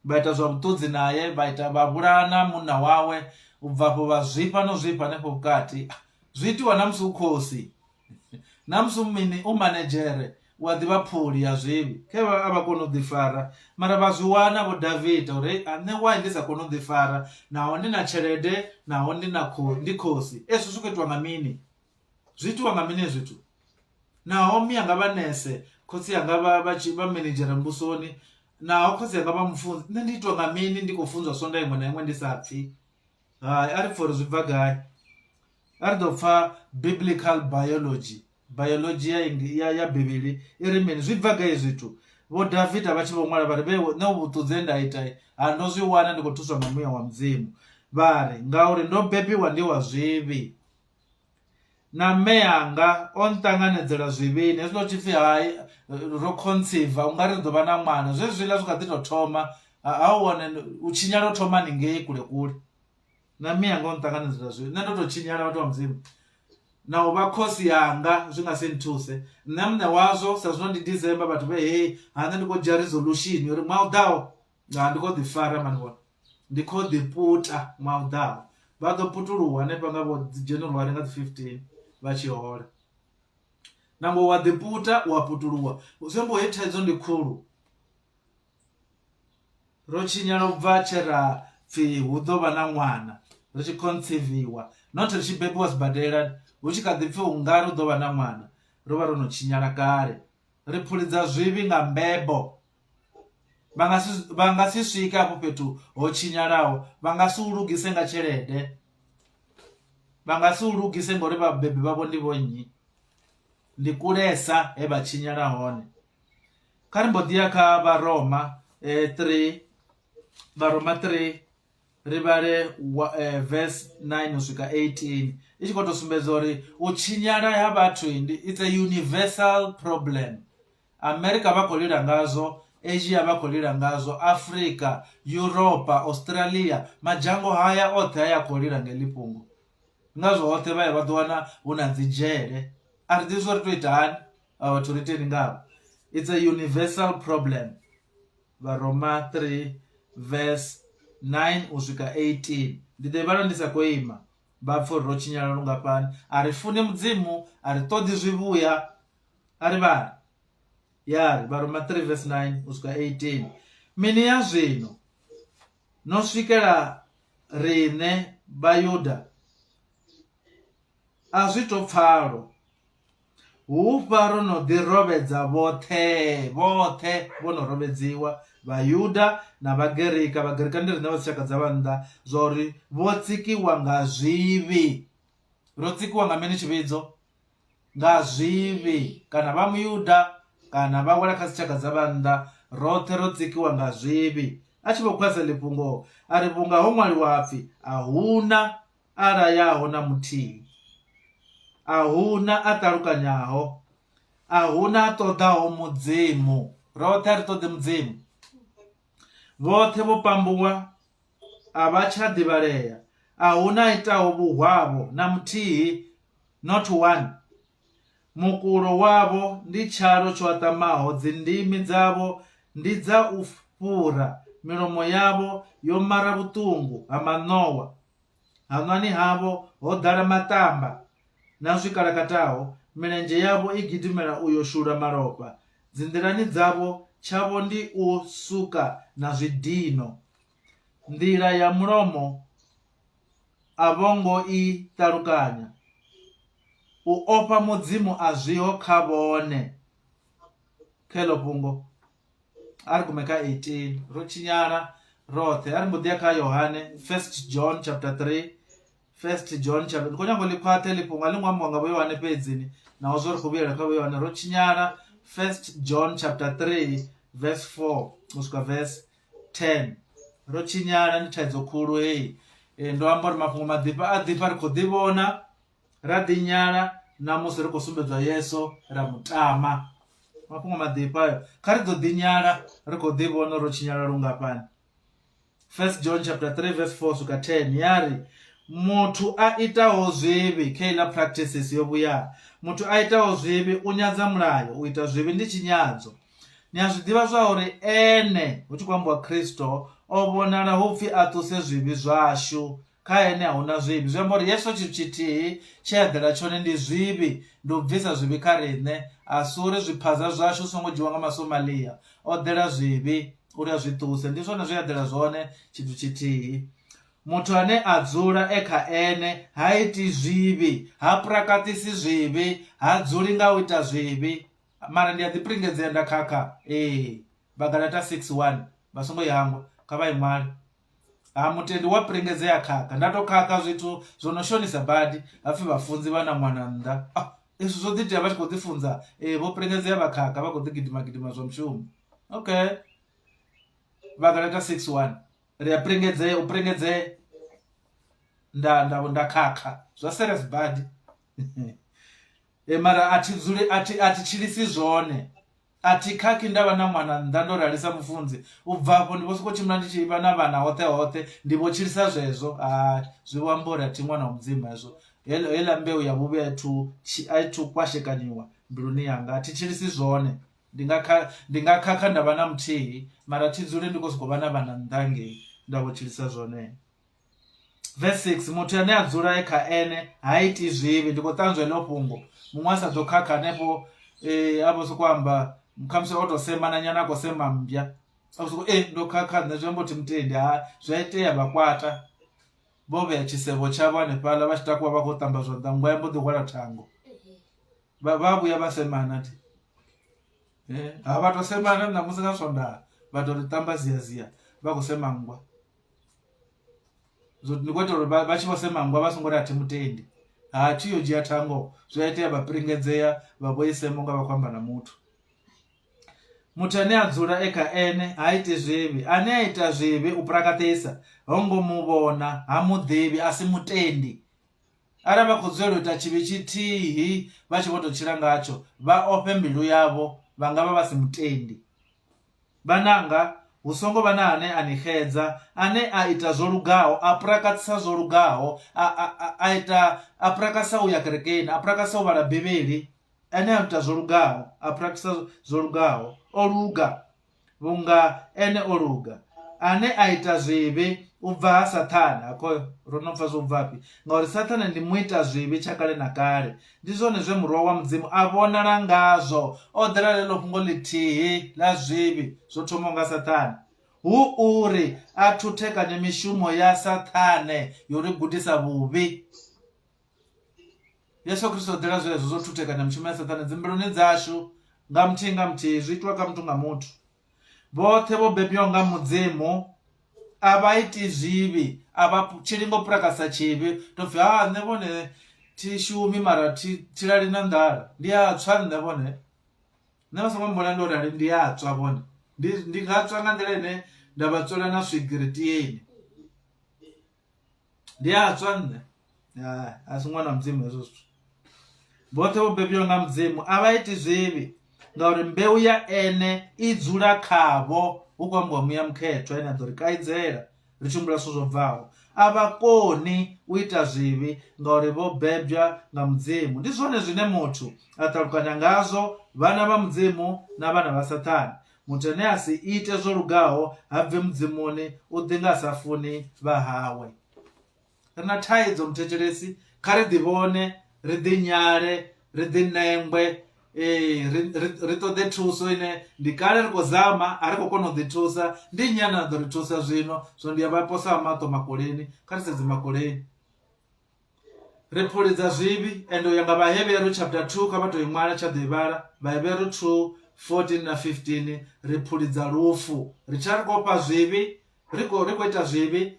vha ita zwa vhuṱudzi naye vha ita vha vhulana munna wawe u bva afho vha zwifha no zwifha hanefho vhukati zwi itiwa na musi u khosi na musi u mini u manedzhere u a ḓivha phuli ya zwivhi khe vha a vha koni u ḓifara mara vha zwi wana vho Davida uri a nṋe why ndi sa koni u ḓifara naho ndi na tshelede naho ndi na kho ndi khosi ezwi zwi khou itiwa nga mini zwi itiwa nga mini hezwi zwithu naho mme anga vha nese khotsi anga vha vha tshi vha minidzhere muvhusoni naho khotsi anga vha mufunzi nṋe ndi itiwa nga mini ndi khou funzwa sonda iṅwe na iṅwe ndi sa pfhi hai a ri pfhe uri zwi bva gai a ri ḓo pfha biblical biology biology ya ya, ya bivhili i ri mini zwi bva gai zwithu vho Davida vha tshi vho ṅwala vha ri vhe nṋe vhuṱudze nda ita ha ndo zwi wana ndi khou thuswa nga muya wa mudzimu vha ri ngauri ndo bebiwa ndi wa zwivhi na mme anga o nṱanganedzela zwivhini hezwiḽa u tshi pfhi hai ro conceive u nga ri ḓo vha na ṅwana zwezwiḽa zwi kha ḓi tou thoma ha u wane u tshinyala u thoma haningei kule kule na mme anga o nṱanganedzela zwivhi nṋe ndo tou tshinyala vhathu vha mudzimu na u vha khosi yanga zwi nga si nthuse nṋe muṋe wazwo sa zwino ndi December vhathu vhe hei ha nṋe ndi khou dzhia resolution uri ṅwaha u ḓaho nga ndi khou ḓi fara mani vhona ndi khou ḓi puta ṅwaha u ḓaho vha ḓo putuluwa hanefha nga vho dzi January nga dzi 15 vha tshi hola nangwe wa ḓi puta wa putuluwa zwi amba heyi thaidzo ndi khulu ro tshinyala u bva tshe ra pfhi hu ḓo vha na ṅwana ri tshi conceiviwa not ri tshi bebiwa sibadela hu tshi kha ḓi pfhi u nga ri hu ḓo vha na ṅwana ro vha ro no tshinyala kale ri phuli dza zwivhi nga mbebo vha nga si vha nga si swike afho fhethu ho tshinyalaho vha nga si u lugise nga tshelede vha nga si u lugise ngori vhabebi vhavho ndi vho nnyi ndi kulesa he vha tshinyala hone kha ri mbo ḓi ya kha vharoma 3 vharoma 3 ri vhale verse 9 u swika 18 i tshi khou tou sumbedza uri u tshinyala ha vhathu ndi it's a universal problem Amerika vha khou lila ngazwo, Asia vha khou lila ngazwo, Afrika, Yuropa, Australia, madzhango haya oṱhe haya a khou lila nga heḽi fhungo. Ngazwo hoṱhe vha ya vha ḓo wana hu na dzi dzhele. A ri ḓivhi zwa uri ri tou ita hani, avha vhathu ri iteni ngavho. It's a universal problem. Vharoma 3 verse 9 u swika 18. Ndi ḓo i vhala ndi sa khou ima. Vha pfa uri ro tshinyala lungafhani. A ri funi Mudzimu, a ri ṱoḓi zwivhuya. A ri vhale. Ya ri, Vharoma 3 verse 9 u swika 18. Mini ya zwino? No swikela riṋe Vhayuda a zwi to pfalo. Hufha ro no ḓi rovhedza vhoṱhe, vhoṱhe vho no rovhedziwa, Vhayuda na Vhagerika, Vhagerika ndi riṋe vha dzitshaka dza vhannḓa, zwa uri vho tsikiwa nga zwivhi. Ro tsikiwa nga mini tshivhidzo? Nga zwivhi. Kana vha Muyuda kana vha wela kha dzitshaka dza vhannḓa, roṱhe ro tsikiwa nga zwivhi. A tshi vho khwaṱhisa ḽi fhungo, a ri, Vhunga ho ṅwaliwa ha pfi, A huna a layaho na muthihi, a hu na a ṱalukanyaho, a hu na a ṱoḓaho Mudzimu. Roṱhe a ri ṱoḓi Mudzimu. Vhoṱhe vho pambuwa, a vha tsha ḓivhalea, a hu na a itaho vhuhwavho na muthihi, not one. Mukulo wavho ndi tshalo tsho aṱamaho, dzindimi dzavho ndi dza u fhura, milomo yavho yo mara vhuṱungu ha maṋowa. Haṋwani havho ho ḓala maṱamba na zwi kalakataho, milenzhe yavho i gidimela u yo shulula malofha. Dzinḓilani dzavho tshavho ndi u suka na zwidino. Nḓila ya mulomo a vho ngo i ṱalukanya. U ofha Mudzimu a zwiho kha vhone. Kha heḽo fhungo a ri gume kha 18 ro tshinyala roṱhe a ri mbo ḓi ya kha Yohane first John chapter 3 first John chapter ndi khou nyanga ḽi khwaṱhe ḽi fhungo a ḽi ngo ambiwa nga vho Yohane fhedzi ni naho zwo ri khou vhuyela kha vho Yohane ro tshinyala first John chapter 3 verse 4 u swika verse 10 ro tshinyala ndi thaidzo khulu heyi e, ndo amba uri mafhungo maḓifha a ḓifha ri khou ḓi vhona ra ḓi nyala na musi ri khou sumbedzwa Yesu ra mu tama mafhungo maḓifha ayo kha ri ḓo ḓi nyala ri khou ḓi vhona ro tshinyala lungafhani first John chapter 3 verse 4 swika 10 ya ri muthu a itaho zwivhi kha iḽa practices yo vhuya muthu a itaho zwivhi u nyadza mulayo u ita zwivhi ndi tshinyadzo Ni a zwi ḓivha zwa uri ene, hu tshi khou ambiwa Kristo, o vhonala hu pfi a ṱuse zwivhi zwashu. Kha ene a hu na zwivhi. Zwi amba uri Yesu tshithu tshithihi tshe a ḓela tshone ndi zwivhi, ndi u bvisa zwivhi kha riṋe. A si uri zwiphaza zwashu zwi songo dzhiwa nga Masomalia. O ḓela zwivhi uri a zwi ṱuse. Ndi zwone zwe a ḓela zwone, tshithu tshithihi. Muthu ane a dzula e kha ene ha iti zwivhi, ha prakaṱisi zwivhi, ha dzuli nga u ita zwivhi. Mara ndi a ḓi pringedzea nda khakha ee Vhagalata 6:1 vha songo i hangwa kha vha i ṅwale. Ha mutendi wa pringedzea khakha nda to khakha zwithu zwo no shonisa badi hapfi vhafunzi vha na ṅwana nnḓa ah, izwi zwo ḓi itea vha tshi khou ḓi funza ee vho pringedzea vha khakha vha khou ḓi gidima gidima zwa mushumo okay Vhagalata 6:1 ri a pringedzea u pringedzea nda nda nda khakha zwa serious badi E, mara a thi dzuli a thi a thi tshilisi zwone a thi khakhi nda vha na ṅwana nnḓa ndo rali sa mufunzi u bva afho ndi vho sokou tshimbila ndi tshi vha na vhana hoṱhe hoṱhe ndi vho tshilisa zwezwo ha zwi vho amba uri a thi ṅwana wa mudzimu hezwo heḽo heiḽa mbeu ya vhuvhi a thu a thu kwashekanyiwa mbiluni yanga a thi tshilisi zwone ndi nga kha ndi nga khakha nda vha na muthihi mara thi dzuli ndi khou sokou vha na vhana nnḓa ngei nda vho tshilisa zwone. Verse 6 muthu ane a dzula e kha ene ha iti zwivhi ndi khou ṱanzwa heḽo fhungo muṅwe a sa ḓo khakha hanefho eh, a vho sokou amba khamusi o tou semana nyana a khou sema mmbya a vho sokou e ndo khakha nṋe zwi amba uthi mutendi ha zwi a itea vhakwata vho vhea tshisevho tshavho hanefhaḽa vha tshi takuwa vha khou ṱamba zwanḓa nngwa ya mbo ḓi hwala thango vha vha vhuya vha semana thi eh, ha vha tou semana ṋamusi nga swondaha vha tou ri ṱamba ziazia vha khou sema nngwa zwo ndi khou itela uri vha tshi vho sema nngwa vha songo ri a thi mutendi ha thi yo dzhia thango zwi a itea vha piringedzea vha vho i sema unga vha khou amba na muthu muthu ane a dzula e kha ene ha iti zwivhi ane a ita zwivhi u prakaṱisa ho ngo mu vhona ha muḓivhi a si mutendi arali vha khou dzulela u ita tshivhi tshithihi vha tshi vho tou tshila ngatsho vha ofhe mbilu yavho vha nga vha vha si mutendi Vhananga, hu songo vha na ane a ni xedza. Ane a ita zwo lugaho, a prakaṱisa zwo lugaho, a, a, a, a ita, a prakaṱisa u ya kerekeni, a prakaṱisa u vhala Bivhili, ane a ita zwo lugaho, a prakaṱisa zwo lugaho, o luga, vhunga ene o luga. Ane a ita zwivhi, u bva ha Saṱhane. Hakhoyo, ro no pfa zwo bvafhi? Ngauri Saṱhane ndi muitazwivhi tsha kale na kale. Ndi zwone zwe Murwa wa Mudzimu a vhonala ngazwo, o ḓela ḽeḽo fhungo ḽithihi ḽa zwivhi zwo thomiwaho nga Saṱhane, hu uri a thuthekanye mishumo ya Saṱhane yo ri gudisa vhuvhi. Yesu Kristo o ḓela zwezwo zwo thuthekanya mishumo ya Sathane dzimbiluni dzashu nga muthihi nga muthihi, zwi itwa kha muthu nga muthu. Vhoṱhe vho bebiwaho nga Mudzimu a vha iti zwivhi, a vha tshili ngo purakasa tshivhi. To pfhi ha nṋe vhone thi shumi mara thi thi lali na nḓala, ndi a tswa nṋe vhone. Nṋe vha songo mbona ndo rali ndi a tswa vhone, ndi ndi nga tswa nga nḓila ine nda vha tswela na swigiri tieni. Ndi a tswa nṋe a si ṅwana wa mudzimu hezwo zwithu. Vhoṱhe vho bebiwaho nga mudzimu a vha iti zwivhi ngauri mbeu ya ene i dzula khavho hu khou ambiwa muya mukhethwa ane a ḓo ri kaidzela ri tshi humbula zwithu zwo bvaho. A vha koni u ita zwivhi ngauri vho bebwa nga mudzimu. Ndi zwone zwine muthu a ṱalukanya ngazwo vhana vha mudzimu na vhana vha sathane. Muthu ane a si ite zwo lugaho ha bvi Mudzimuni, u ḓi nga a sa funi vha hawe. Ri na thaidzo muthetshelesi, kha ri ḓivhone, ri ḓinyale, ri ḓinengwe, ee, ri, ri, ri ṱoḓe thuso ine ndi kale ri khou zama, a ri khou kona u ḓithusa. Ndi nnyi ane a ḓo ri thusa zwino? Zwino ndi a vha posa maṱo makoleni, kha ri sedze makoleni. Ri phuli dza zwivhi ende u ya nga Vhahevheru chapter 2 kha vha tou i ṅwala tsha ḓo i vhala Vhahevheru 2 14 na 15 ri phuli dza lufu ri tshila ri khou ofha zwivhi ri khou ri khou ita zwivhi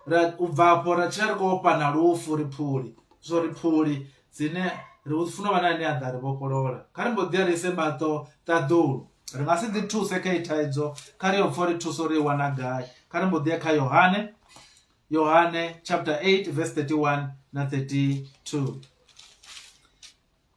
ra u bva afho ra tshila ri khou ofha na lufu ri phuli so ri phuli dzine ri funa u vha na ane a ḓa ri vhofholola kha ri mbo ḓi ya ri ise maṱo ṱaḓulu ri nga si ḓi thuse kha iyi thaidzo kha ri yo pfha uri thuso ri i wana gai kha ri mbo ḓi ya kha Yohane Yohane chapter 8 verse 31 na 32.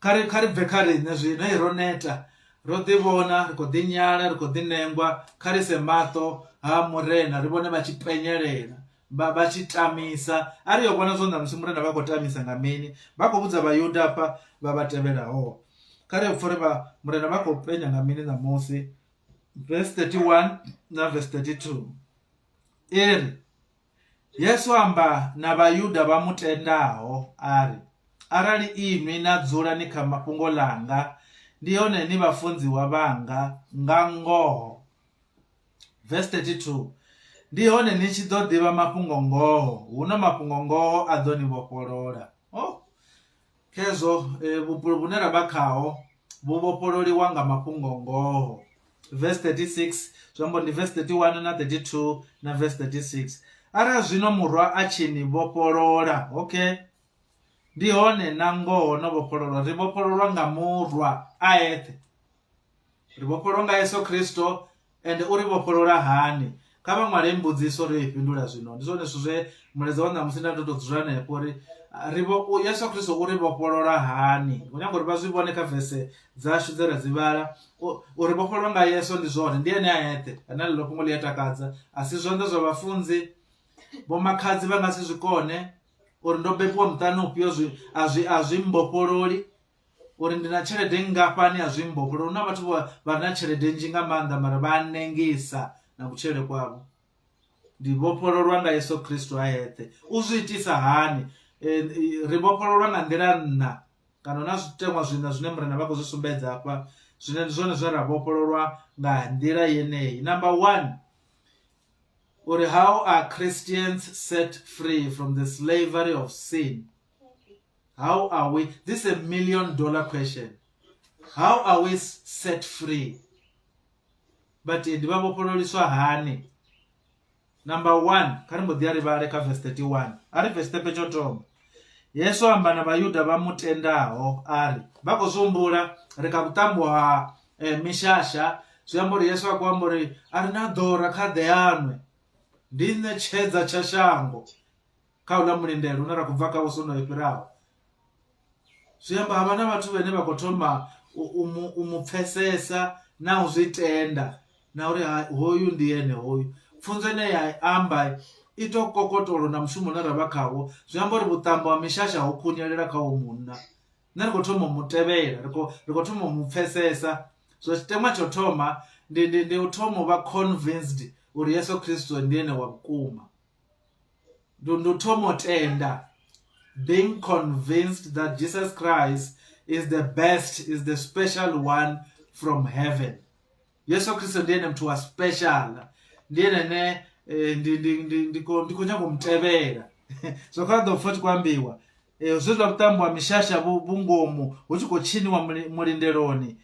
Kha ri kha ri bve kha riṋe zwino hei ro neta ro ḓi vhona ri khou ḓi nyala ri khou ḓi nengwa kha ri se maṱo ha murena ri vhone vha tshi penyelela vha vha tshi tamisa a ri yo vhona zwo ṋamusi murena vha khou tamisa nga mini vha khou vhudza vhayuda afha vha vha tevhelaho kha ri yo pfha uri vha murena vha khou penya nga mini ṋamusi verse 31 na verse 32 I ri, Yesu a amba na Vhayuda vha mu tendaho a ri, Arali inwi na dzula ni kha mafhungo ḽanga, ndi hone ni vhafunziwa vhanga nga ngoho. Verse 32, Ndi hone ni tshi ḓo ḓivha mafhungo-ngoho, huno mafhungo-ngoho a ḓo ni vhofholola. Oh, Khezwo vhupulo vhune ra vha khaho vhu vhofhololiwa nga mafhungo-ngoho. Verse 36, zwi amba uri ndi verse 31 na 32 na verse 36. Arali zwino Murwa a tshi ni vhofholola, okay, ndi hone na ngoho no vhofhololwa. Ri vhofhololwa nga Murwa a eṱhe. Ri vhofhololwa nga Yesu Kristo ende u ri vhofholola hani? Kha vha ṅwale mbudziso ri i fhindula zwino. Ndi zwone zwithu zwe mulaedza wa ṋamusi nda ndo tou dzula hanefho uri ri vho Yesu Kristo u ri vhofholola hani. Ndi khou nyanga uri vha zwi vhone kha vese dzashu dze ra dzi vhala uri vhofhololwa nga Yesu ndi zwone, ndi ene a eṱhe. Ane ḽeḽo fhungo ḽi a takadza. A si zwanḓa zwa vhafunzi, vho makhadzi vha nga si zwi kone uri ndo bebiwa muṱani ufhio zwi a zwi a zwi mbofhololi. Uri ndi na tshelede nngafhani a zwi mmbofhololi. Hu na vhathu vha vha re na tshelede nnzhi nga maanḓa mara vha a nengisa na kutshilele kwavho. Ndi vhofhololwa nga Yesu Kristo a eṱhe. U zwi itisa hani? Ri vhofhololwa nga nḓila nṋa kana hu na zwiteṅwa zwiṋa zwine Murena vha khou zwi sumbedza hafha zwine ndi zwone zwine ra vhofhololwa nga nḓila yeneyi. Number one, uri how are Christians set free from the slavery of sin? How are we? This is a million dollar question. How are we set free? Vhatendi vha vhofhololiswa hani? Number one, kha ri mbo ḓi a ri vhale kha verse 31. A ri verse stepe tsho thoma. Yesu amba na Vhayuda vha mu tendaho a ri, vha khou zwi humbula ri kha vhuṱambo ha eh, mishasha, zwi amba uri Yesu a khou amba uri a ri na ḓora kha ḓe anwe. Ndi nṋe tshedza tsha shango. kha uḽa mulindelo une ra khou bva khawo sondo yo fhiraho zwi amba havha na vhathu vhane vha khou thoma u mu pfesesa na u zwi tenda na uri hoyu ndi ene hoyu pfunzo ine ya amba i to kokotolo na mushumo une ra vha khawo zwi amba uri vhuṱambo ha mishasha ho khunyelela kha uyu munna nṋe ri khou thoma u mu tevhela ri khou ri khou thoma u mu pfesesa so tshiteṅwa tsho thoma ndi ndi ndi u thoma u vha convinced uri Yesu Kristo ndi ene wa vhukuma. Ndi ndi u thoma u tenda being convinced that Jesus Christ is the best is the special one from heaven Yesu Kristo ndi ene muthu wa special ndi ene ane eh, ndi ndi ndi ndi khou ndi khou nyanga u mu tevhela so kha ḓo pfha tshi khou ambiwa. Zwezwi vhuṱambo ha mishasha vhu ngomu hu tshi khou tshiniwa mulindeloni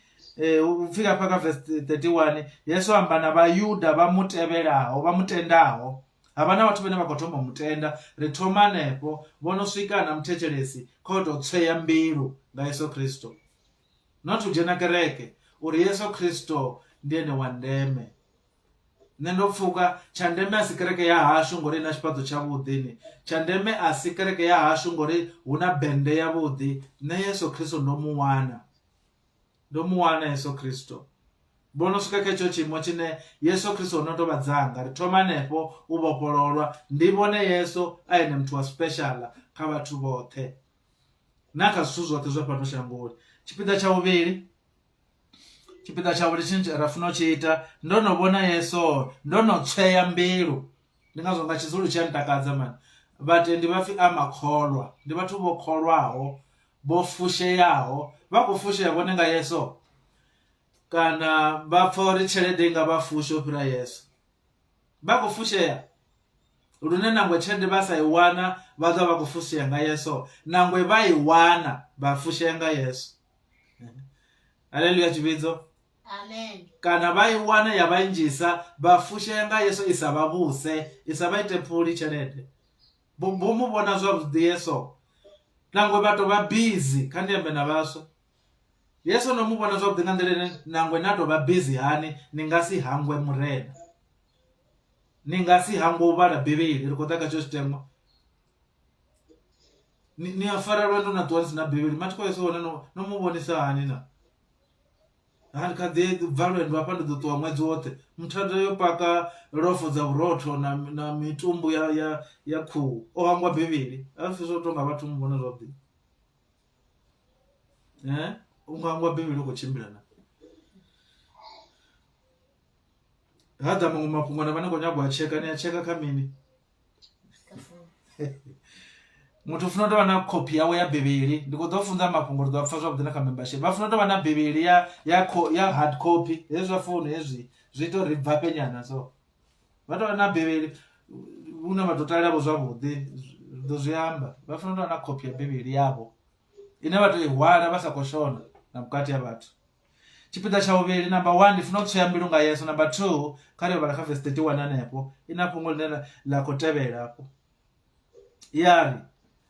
u pfhi hafha kha verse 31 Yesu amba na Vhayuda vha mu tevhelaho vha mu tendaho havha na vhathu vhane vha khou thoma u mu tenda ri thoma hanefho vho no swika na muthetshelesi kha u tou tswea mbilu nga Yesu Kristo not u dzhena kereke uri Yesu Kristo ndi ene wa ndeme. Nṋe ndo pfuka, tsha ndeme a si kereke ya hashu ngori i na tshifhaṱo tshavhuḓi ni, tsha ndeme a si kereke ya hashu ngori hu na bennde yavhuḓi, nṋe Yesu Kristo ndo mu wana. Ndo mu wana Yesu Kristo. Vho no swika kha hetsho tshiimo tshine Yesu Kristo o no tou vha dzanga, ri thoma hanefho u vhofhololwa, ndi vhone Yesu a ene muthu wa special kha vhathu vhoṱhe na kha zwithu zwoṱhe zwa fhano shangoni. Tshipiḓa tsha vhuvhili. Tshipiḓa tsha vhuvhili tshine ra funa u tshi ita ndo no vhona Yeso ndo no tswea mbilu ndi ngazwo nga tshizulu tshi a ntakadza mani vhatendi vha pfhi amakholwa ndi vhathu vho kholwaho vho fusheaho vha khou fushea vhone nga Yeso kana vha pfha uri tshelede i nga vha fusha u fhira Yeso vha khou fushea lune nangwe tshelede vha sa i wana vha ḓo vha vha khou fushea nga Yeso nangwe vha i wana vha fushea nga Yeso. Haleluya tshivhidzo. Amen. Kana vha i wana ya vha nnzhisa vha fushea nga Yesu i sa vha vhuse i sa vha ite phuli tshelede. Vho mu vhona zwavhuḓi Yesu. Nangwe vha tou vha busy kha ndi ambe na vhaswa. Yesu no mu vhona zwavhuḓi nga nḓila ine nangwe na tou vha busy hani ni nga si hangwe Murena. Ni nga si hangwe u vhala Bivhili ri khou ḓa kha tsho tshiteṅwa. Ni, ni a fara lwendo na ṱuwa ni si na Bivhili. Mathiko Yesu hone no, no mu vhonisa hani na? Hani kha ḓi bva lwendo hafha ndi ḓo ṱuwa ṅwedzi woṱhe. Muthada yo paka lofo dza vhurotho na, na mitumbu ya, ya, ya khuhu. O hangwa Bivhili. A pfi zwo tonga vhathu mu vhona zwavhuḓi. Eh? U nga hangwa Bivhili u khou tshimbila na. Ha ḓa maṅwe mafhungo na vha ni khou nyaga u a tsheka, ni a tsheka kha mini? Muthu u funa u tou vha na khophi yawe ya bivhili ndi kho ḓo funza mafhungo ri ḓo a pfha zwavhuḓi na kha membership vha funa u tou vha na bivhili ya ya ya hard copy hezwi zwa founu hezwi zwi ita uri ri bvafhe nyana so vha tou vha na bivhili hune vha ḓo ṱalela vho zwavhuḓi ri ḓo zwi amba vha funa u tou vha na khophi ya bivhili yavho ine vha tou i hwala vha sa khou shona na vhukati ha vhathu. Tshipiḓa tsha vhuvhili, number 1, ndi funa u tswea mbilu nga Yesu. Number 2, kha ri yo vhala kha verse 31 hanefho, i na fhungo ḽine ḽa khou tevhela afho. Ya ri,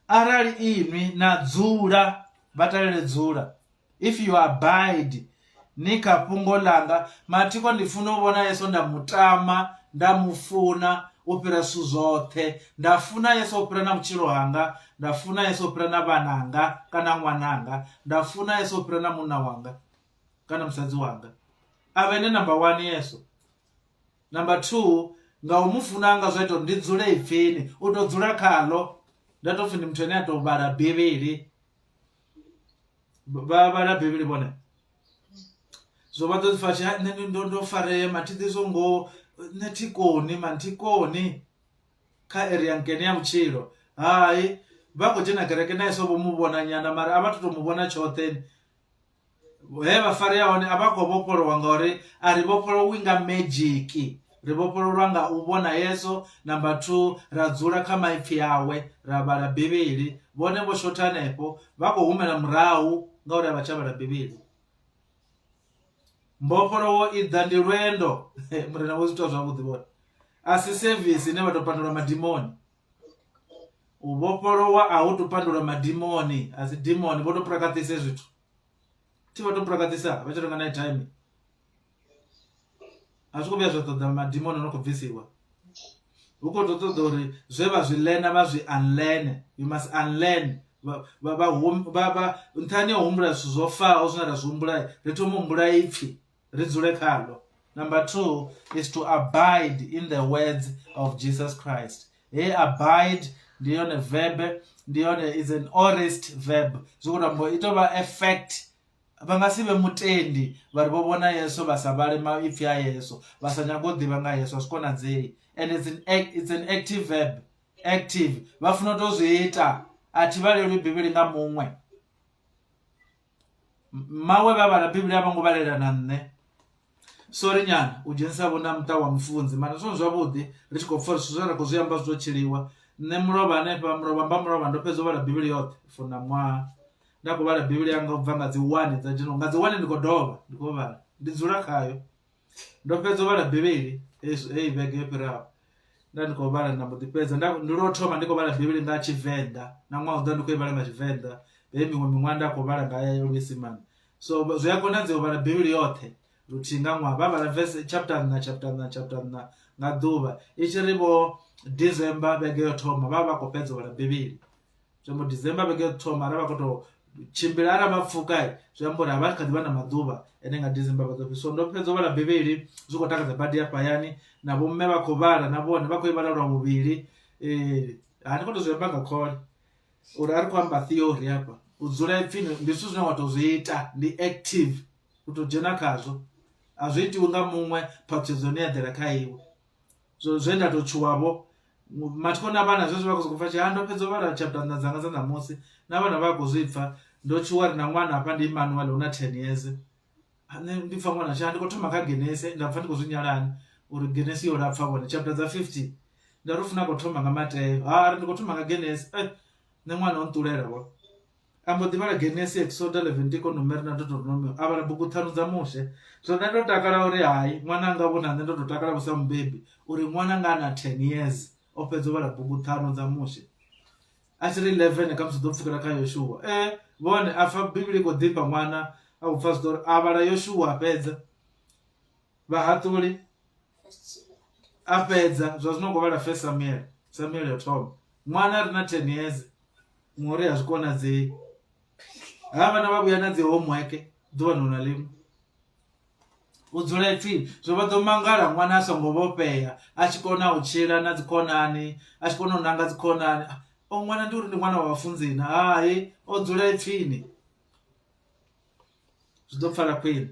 arali inwi na dzula, vha talele dzula, if you abide, ni kha fhungo ḽanga. Mathiko ndi funa u vhona Yesu nda mu tama, nda mu funa u fhira zwithu zwoṱhe. Nda funa Yesu u fhira na vhutshilo hanga, nda funa Yesu u fhira na vhananga kana ṅwananga. Nda funa Yesu u fhira na munna wanga kana musadzi wanga. A vhe ene number 1 Yesu. Number 2, nga u mu funa hanga zwa ita uri ndi dzule ipfini, u tou dzula khaḽo. Nda tou pfhi ndi muthu ane a tou vhala Bivhili. Vha vhala Bivhili vhone? Zwo vha ḓo ḓi pfa tshi nṋe ndo ndo farea mani thi ḓi zwo ngoho nṋe thi koni mani thi koni. kha area nkene ya vhutshilo hai vha khou dzhena kereke na Yesu vho mu vhona nyana mara a vha tu to mu vhona tshoṱhe he vha farea hone a vha khou vhofholowa ngauri a ri vhofholowi nga magic ri vhofhololwa nga u vhona Yesu number 2 ra dzula kha maipfi awe ra vhala Bivhili vhone vho shotha hanefho vha khou humela murahu ngauri a vha tsha vhala Bivhili mbofholowo i ḓa ndi lwendo murena vho zwi ita zwavhuḓi vhone a si service ine vha tou pandulwa madimoni u vhofholowa a hu tou pandulwa madimoni a si dimoni vho tou prakaṱisa zwithu thi vha tou prakaṱisa vha tshi renga na airtime a zwi khou vhuya zwa ṱoḓa madimoni o no khou bvisiwa hu khou tou ṱoḓa uri zwe vha zwi learner vha zwi unlearn you must unlearn vha vha vha vha nṱhani ha u humbula zwithu zwo faho zwine ra zwi humbula ri thoma u humbula ipfhi ri dzule khaḽo. Number 2 is to abide in the words of Jesus Christ. He abide ndi yone verb, ndi yone is an aorist verb. Zwi khou amba i tou vha a fact. Vha nga si vhe mutendi vha ri vho vhona Yesu vha sa vhale maipfi a Yesu, vha sa nyaga u ḓivha nga Yesu, a zwi konadzei. And it's an, it's an active verb, active. Vha funa u tou zwi ita, a thi vhalelwi Bivhili nga muṅwe. Mmawe vha vhala Bivhili a vho ngo vhalela na nṋe. Sorry nyana u dzhenisa vho na muṱa wa mufunzi mara ndi zwone zwavhuḓi ri tshi khou pfha uri zwithu zwine ra khou zwi amba zwi to tshiliwa. Nṋe mulovha hanefha mulovha mba mulovha ndo fhedza u vhala bivhili yoṱhe for na ṅwaha nda khou vhala bivhili yanga ubva nga dzi wani dza January nga dzi wani ndi khou dovha ndi khou vhala ndi dzula khayo ndo fhedza u vhala bivhili heyi vhege yo fhiraho nda ndi khou vhala nda mbo ḓi fhedza nda ndi lwo thoma ndi khou vhala bivhili nga tshivenḓa na ṅwaha u ḓa ndi khou i vhala nga tshivenḓa heyi miṅwe miṅwaha nda khou vhala nga luisimane so zwi a konadzea u vhala bivhili yoṱhe luthihi nga ṅwaha vha vhala verse chapter nṋa chapter nṋa chapter nṋa nga ḓuvha i tshi ri vho December vhege yo thoma vha vha khou fhedza u vhala bivhili zwi amba December vhege yo thoma arali vha khou tou tshimbila arali vha pfuka zwi amba uri a vha kha ḓi vha na maḓuvha ane nga December vha ḓo fhisa. So ndo fhedza u vhala bivhili zwi khou takadza badi hafha hayani na vho mme vha khou vhala na vhone vha khou i vhala lwa vhuvhili ha ndi khou tou zwi amba nga khole uri a ri khou amba theory hafha u dzula ipfini ndi zwithu zwine wa tou zwi ita ndi active u tou dzhena khazwo a zwi itiwi nga muṅwe phaṱhutshedzo ine ya ḓela kha iwe so zwe nda tou tshuwavho mathiko na vhana zwezwi vha khou sokou pfa tshi ha ndo fhedza u vhala chapter nṋa dzanga dza ṋamusi na vhana vha khou zwi pfa ndo tshuwa ri na ṅwana hafha ndi Emmanuel hu na 10 years nṋe ndi pfa ṅwana tshi ha ndi khou thoma kha Genesi nda pfa ndi khou zwi nyalani uri Genesi yo lapfa vhone chapter dza 50 nda ri funa khou thoma nga Mateo ha ri ndi khou thoma nga Genesi eh nṋe ṅwana o nṱulela vho A mbo ḓi vhala Genesi, Eksoda, Leventiko, Numeri na Deuteronomio. A vhala bugu ṱhanu dza Mushe. Zwino nṋe ndo takala uri hai, ṅwananga vho na nṋe ndo tou takala vho sa mubebi uri ṅwananga a na 10 years o fhedza u vhala bugu ṱhanu dza Mushe. A tshi ri 11 khamusi u ḓo pfukela kha Yoshua. Eh, vhone a pfa Bivhili i khou ḓifha ṅwana a khou pfa zwiṱori a vhala Yoshua a fhedza. Vhahaṱuli a fhedza zwa zwino khou vhala First Samuel, Samuel yo thoma. Ṅwana a re na 10 years ngori a zwi konadzei ha vhana vha vhuya na dzi homework ḓuvha ḽiṅwe na ḽiṅwe u dzula ipfini zwo vha ḓo mangala ṅwana a songo vhofhea a tshi kona u tshila na dzikhonani a tshi kona u nanga dzikhonani o ṅwana ndi uri ndi ṅwana wa vhafunzi na hai o dzula ipfini zwi ḓo pfala khwine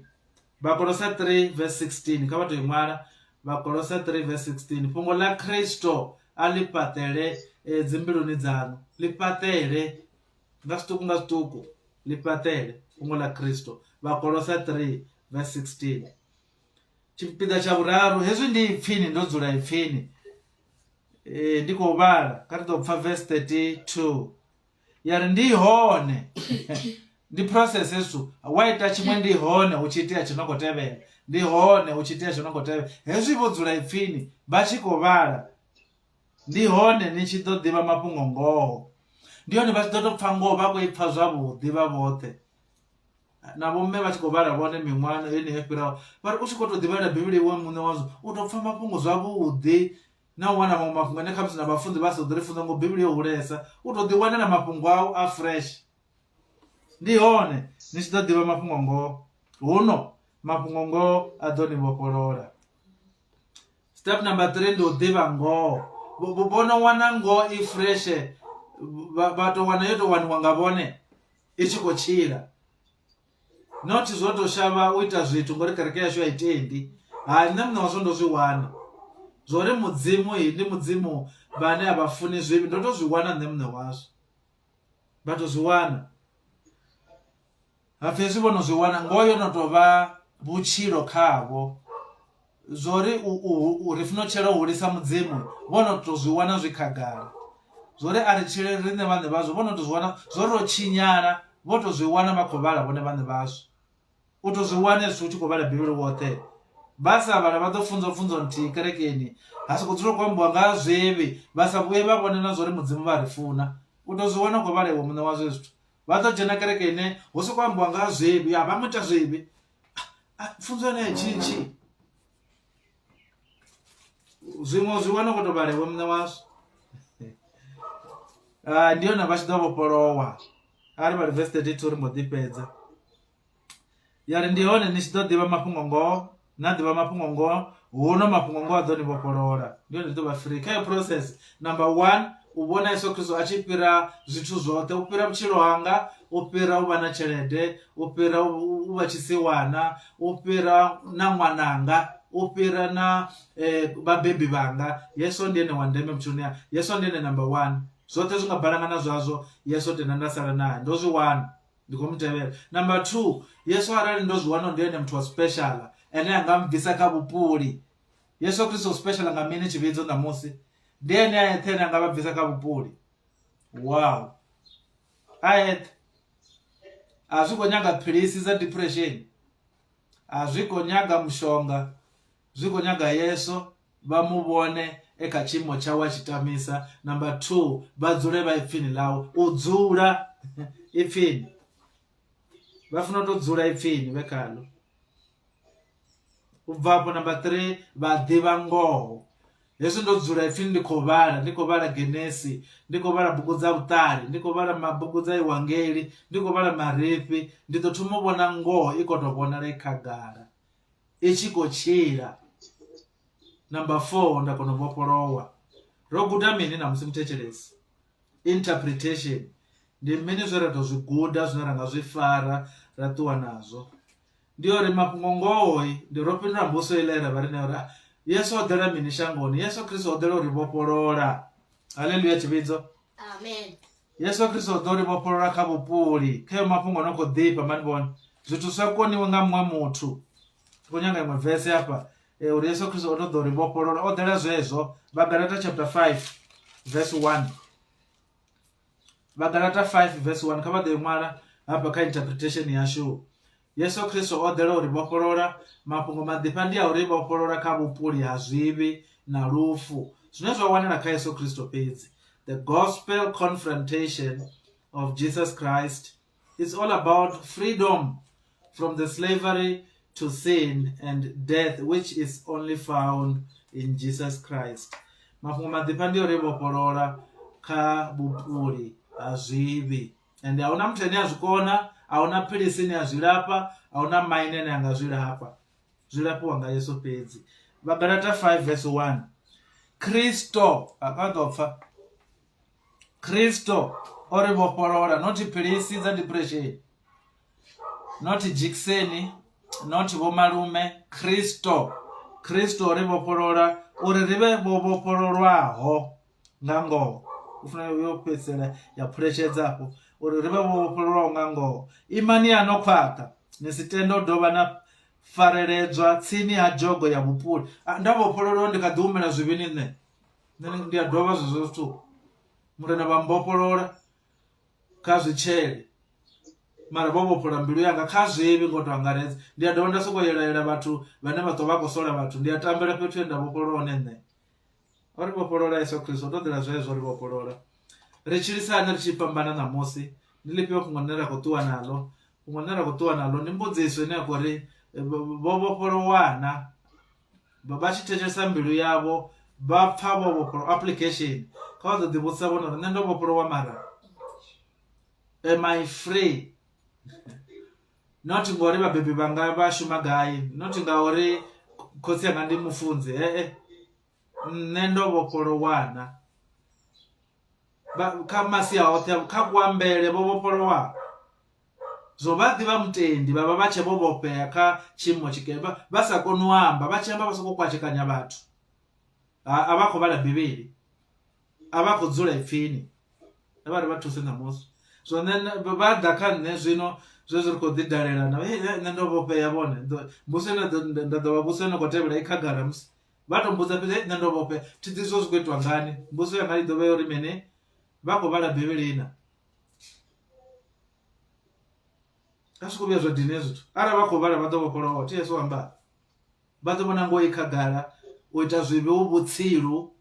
Vhakolosa 3 verse 16 kha vha tou i ṅwala Vhakolosa 3 verse 16 fhungo ḽa Kristo a ḽi fhaṱele eh, dzimbiluni dzaṋu ḽi fhaṱele nga zwiṱuku nga zwiṱuku ḽi fhaṱele fhungo ḽa Kristo Vhakolosa 3 verse 16 tshipiḓa tsha vhuraru hezwi ndi ipfini ndo dzula ipfini eh, ndi khou vhala kha ri ḓo pfa verse 32 ya ri ndi hone ndi process hezwi wa ita tshiṅwe ndi hone hu tshi itea tshi no khou tevhela ndi hone hu tshi itea tshi no khou tevhela hezwi vho dzula ipfini vha tshi khou vhala ndi hone ni tshi ḓo ḓivha mafhungo ngoho ndi hone vha tshi ḓo tou pfa ngoho vha khou i pfa zwavhuḓi vha vhoṱhe na vhomme vha tshi khou vhala vhone miṅwahani yeneyo yo fhiraho vha ri u tshi khou tou ḓivhalela bivhili iwe muṋe wazwo u tou pfa mafhungo zwavhuḓi na u wana maṅwe mafhungo ane khamusi na vhafunzi vha sa ḓo ri funza ngo bivhili yo hulesa u tou ḓiwanela mafhungo au a fresh ndi hone ni tshi ḓo ḓivha mafhungo ngoho huno mafhungo ngoho a ḓo ni vhofholola step number 3 ndi u ḓivha ngoho vho no wana ngoho i fresh vha to wana yo to waniwa nga vhone i tshi khou tshila not zwo to shavha u ita zwithu ngori kereke yashu a i tendi hai nṋe muṋe wazwo ndo zwi wana zwori mudzimu i ndi mudzimu vhane a vha funi zwivhi ndo to zwi wana nṋe muṋe wazwo vha to zwi wana hapfi hezwi vho no zwi wana ngoho yo no tou vha vhutshilo khavho Zwori u ri funa u tshila u hulisa Mudzimu vho no to zwi wana zwi khagala. Zwori a ri tshile riṋe vhaṋe vhazwo vho no to zwi wana zwori ro tshinyala vho to zwi wana vha khou vhala vhone vhaṋe vhazwo. U to zwi wana hezwi zwithu u tshi khou vhala Bivhili woṱhe. Vha sa vhala vha ḓo funzwa pfunzo nthihi kerekeni ha sokou dzula hu khou ambiwa nga ha zwivhi vha sa vhuye vha vhone na zwori Mudzimu vha ri funa. U to zwi wana u khou vhala iwe muṋe wazwo hezwi zwithu. Vha ḓo dzhena kereke ine hu sokou ambiwa nga ha zwivhi ya vha mu ita zwivhi. Pfunzo yone a i tshintshi zwiṅwe zwi wana u khou tou vhala iwe muṋe wazwo ndi hone vha tshi ḓo vhofholowa a ri vhale verse 32 ri mbo ḓi fhedza ya ri ndi hone ni tshi ḓo ḓivha mafhungo ngoho na ḓivha mafhungo ngoho huno mafhungo ngoho a ḓo ni vhofholola ndi hone ndi ḓo vha free kha iyo process number one u vhona Yesu Kristo a tshi fhira zwithu zwoṱhe u fhira vhutshilo hanga u fhira u vha na tshelede u fhira u vha tshisiwana u fhira na ṅwananga u fhira na vhabebi vhanga Yesu ndi ene wa ndeme vhutshiloni ha Yesu ndi ene number one zwoṱhe zwi nga balangana zwazwo Yesu tenda nda sala nae ndo zwi wana ndi khou mu tevhela number 2 Yesu arali ndo zwi wana ndi ene muthu wa special ene a nga mbvisa kha vhupuli Yesu Kristo special nga mini tshivhidzo ṋamusi? Ndi ene a eṱhe ane a nga vha bvisa kha vhupuli. Wow. A eṱhe. A zwi khou nyaga philisi dza depression. A zwi khou nyaga mushonga. Zwi khou nyaga Yesu vha mu vhone e kha tshiimo tshawe a tshi tamisa. Number 2, vha dzule vha ipfini ḽawe. U dzula ipfini. Vha funa u tou dzula ipfini vhe khaḽo. U bva afho number 3 vha ḓivha ngoho. Hezwi ndo dzula ipfini ndi khou vhala, ndi khou vhala Genesi, ndi khou vhala bugu dza vhuṱali, ndi khou vhala mabugu dza Iwangeli, ndi khou vhala marifhi, ndi ḓo thoma u vhona ngoho i khou tou vhonala i khagala, i tshi khou tshila. Number 4 nda kona u vhofholowa. Ro guda mini ṋamusi muthetshelesi? Interpretation. Ndi mini zwe ra ḓo zwi guda zwine ra nga zwi fara ra ṱuwa nazwo? Ndi ya uri mafhungo ngoho ndi ro fhindula mbudziso iḽa ye ra vha ri nayo uri Yesu o ḓela mini shangoni? Yesu Kristo o ḓela u ri vhofholola. Haleluya tshivhidzo. Amen. Yesu Kristo o ḓo ri vhofholola kha vhupuli. Khayo mafhungo no khou ḓifha mani vhone. Zwithu zwi sa koniwe nga muṅwe muthu. Ndi khou nyanga iṅwe vese hafha e, uri Yesu Kristo o tou ḓo ri vhofholola. O ḓela zwezwo. Vhagalata chapter 5 verse 1. Vhagalata 5 verse 1 kha vha ḓo i ṅwala hafha kha interpretation yashu. Yesu Kristo o ḓela u ri vhofholola. Mafhungo maḓifha ndi a u ri vhofholola kha vhupuli ha zwivhi na lufu, zwine zwa wanala kha Yesu Kristo fhedzi. The gospel confrontation of Jesus Christ is all about freedom from the slavery to sin and death which is only found in Jesus Christ. Mafhungo maḓifha ndi a u ri vhofholola kha vhupuli ha zwivhi. Ende a huna muthu ane a zwi kona, a huna philisi ine ya zwi lafha, a huna maine ane a nga zwi lafha. Zwi lafhiwa nga Yesu fhedzi. Vhagalata 5 verse 1. Kristo, a kha ḓo pfa. Kristo o ri vhofholola, not philisi dza depression, not dzhikiseni, not vhomalume, Kristo. Kristo o ri vhofholola uri ri vhe vho vhofhololwaho. Nga ngoho, u funa yo fhedzisela ya phuletshedza afho uri ri vhe vho vhofhololwaho nga ngoho. Imani ha no khwaṱha, ni si tende u dovha na fareledzwa tsini ha dzhogo ya vhupuli. Nda vhofhololwa ndi kha ḓi humela zwivhini nṋe. Nṋe ndi a dovha zwezwo zwithu. Murena vha mbofholola kha zwitshele mara vho vhofholola mbilu yanga kha zwivhi ngo to angaredza. Ndi a dovha nda sokou yela yela vhathu vhane vha ṱwa vha khou sola vhathu. Ndi a tambela fhethu he nda vhofholowa hone nṋe. O ri vhofholola Yesu Kristo, o tou ḓela zwezwo ri vhofholola. Ri tshilisa hani ri tshi fhambana ṋamusi? Ndi ḽifhio fhungo ḽine ra khou ṱuwa naḽo? Fhungo ḽine ra khou ṱuwa naḽo ndi mbudziso ine ya khou ri vho vhofholowana vha tshi thetshelesa mbilu yavho vha pfha vho vhofholowa application kha vha ḓo ḓi vhudzisa vhone uri nṋe ndo vhofholowa mara am I free? Not ngori vhabebi vhanga vha shuma gai, not ngauri khotsi anga ndi mufunzi hee nṋe ndo vhofholowana kha masia oṱhe kha kuambele vho vhofholowa zwo vha ḓivha mutendi vha vha vha tshe vho vhofhea kha tshiimo tshikene vha sa koni u amba vha tshi amba vha soko kwashekanya vhathu a vha khou vhala bivhili a vha khou dzula ipfini vha ri vha thuse ṋamusi so nṋe vha ḓa kha nṋe zwino zwezwi ri khou ḓi dalelana nṋe ndo vhofhea vhone mbudziso ine nda ḓo vha vhudzisa ino khou tevhela i khagala musi vha to mbudza fhedzi nṋe ndo vhofhea thi ḓivhi zwo zwi khou itiwa ngani mbudziso yanga i ḓo vha ya uri mini vha khou vhala bivhili na a zwi khou vhuya zwa dina hezwi zwithu arali vha khou vhala vha ḓo vhofholowa thi Yesu amba vha ḓo vhona ngoho i khagala u ita zwivhi hu vhutsilu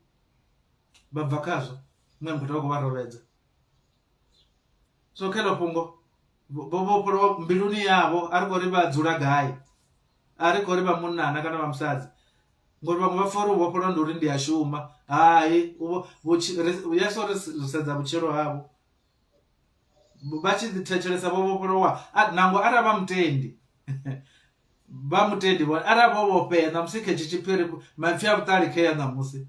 vha bva khazwo muya mukhetwa vha khou vha rovhedza so kha heḽo fhungo vho vhofholowa mbiluni yavho a ri khou ri vha dzula gai a ri khou ri vha munnana kana vha musadzi ngori vhaṅwe vha pfha uri u vhofholowa ndi uri ndi a shuma hai Yesu ri sedza vhutshilo havho vha tshi ḓi thetshelesa vho vhofholowa nangwe arali vha mutendi vha mutendi vhone arali vho vhofhea ṋamusi khetshi tshiphiri maipfi a vhuṱali khea ṋamusi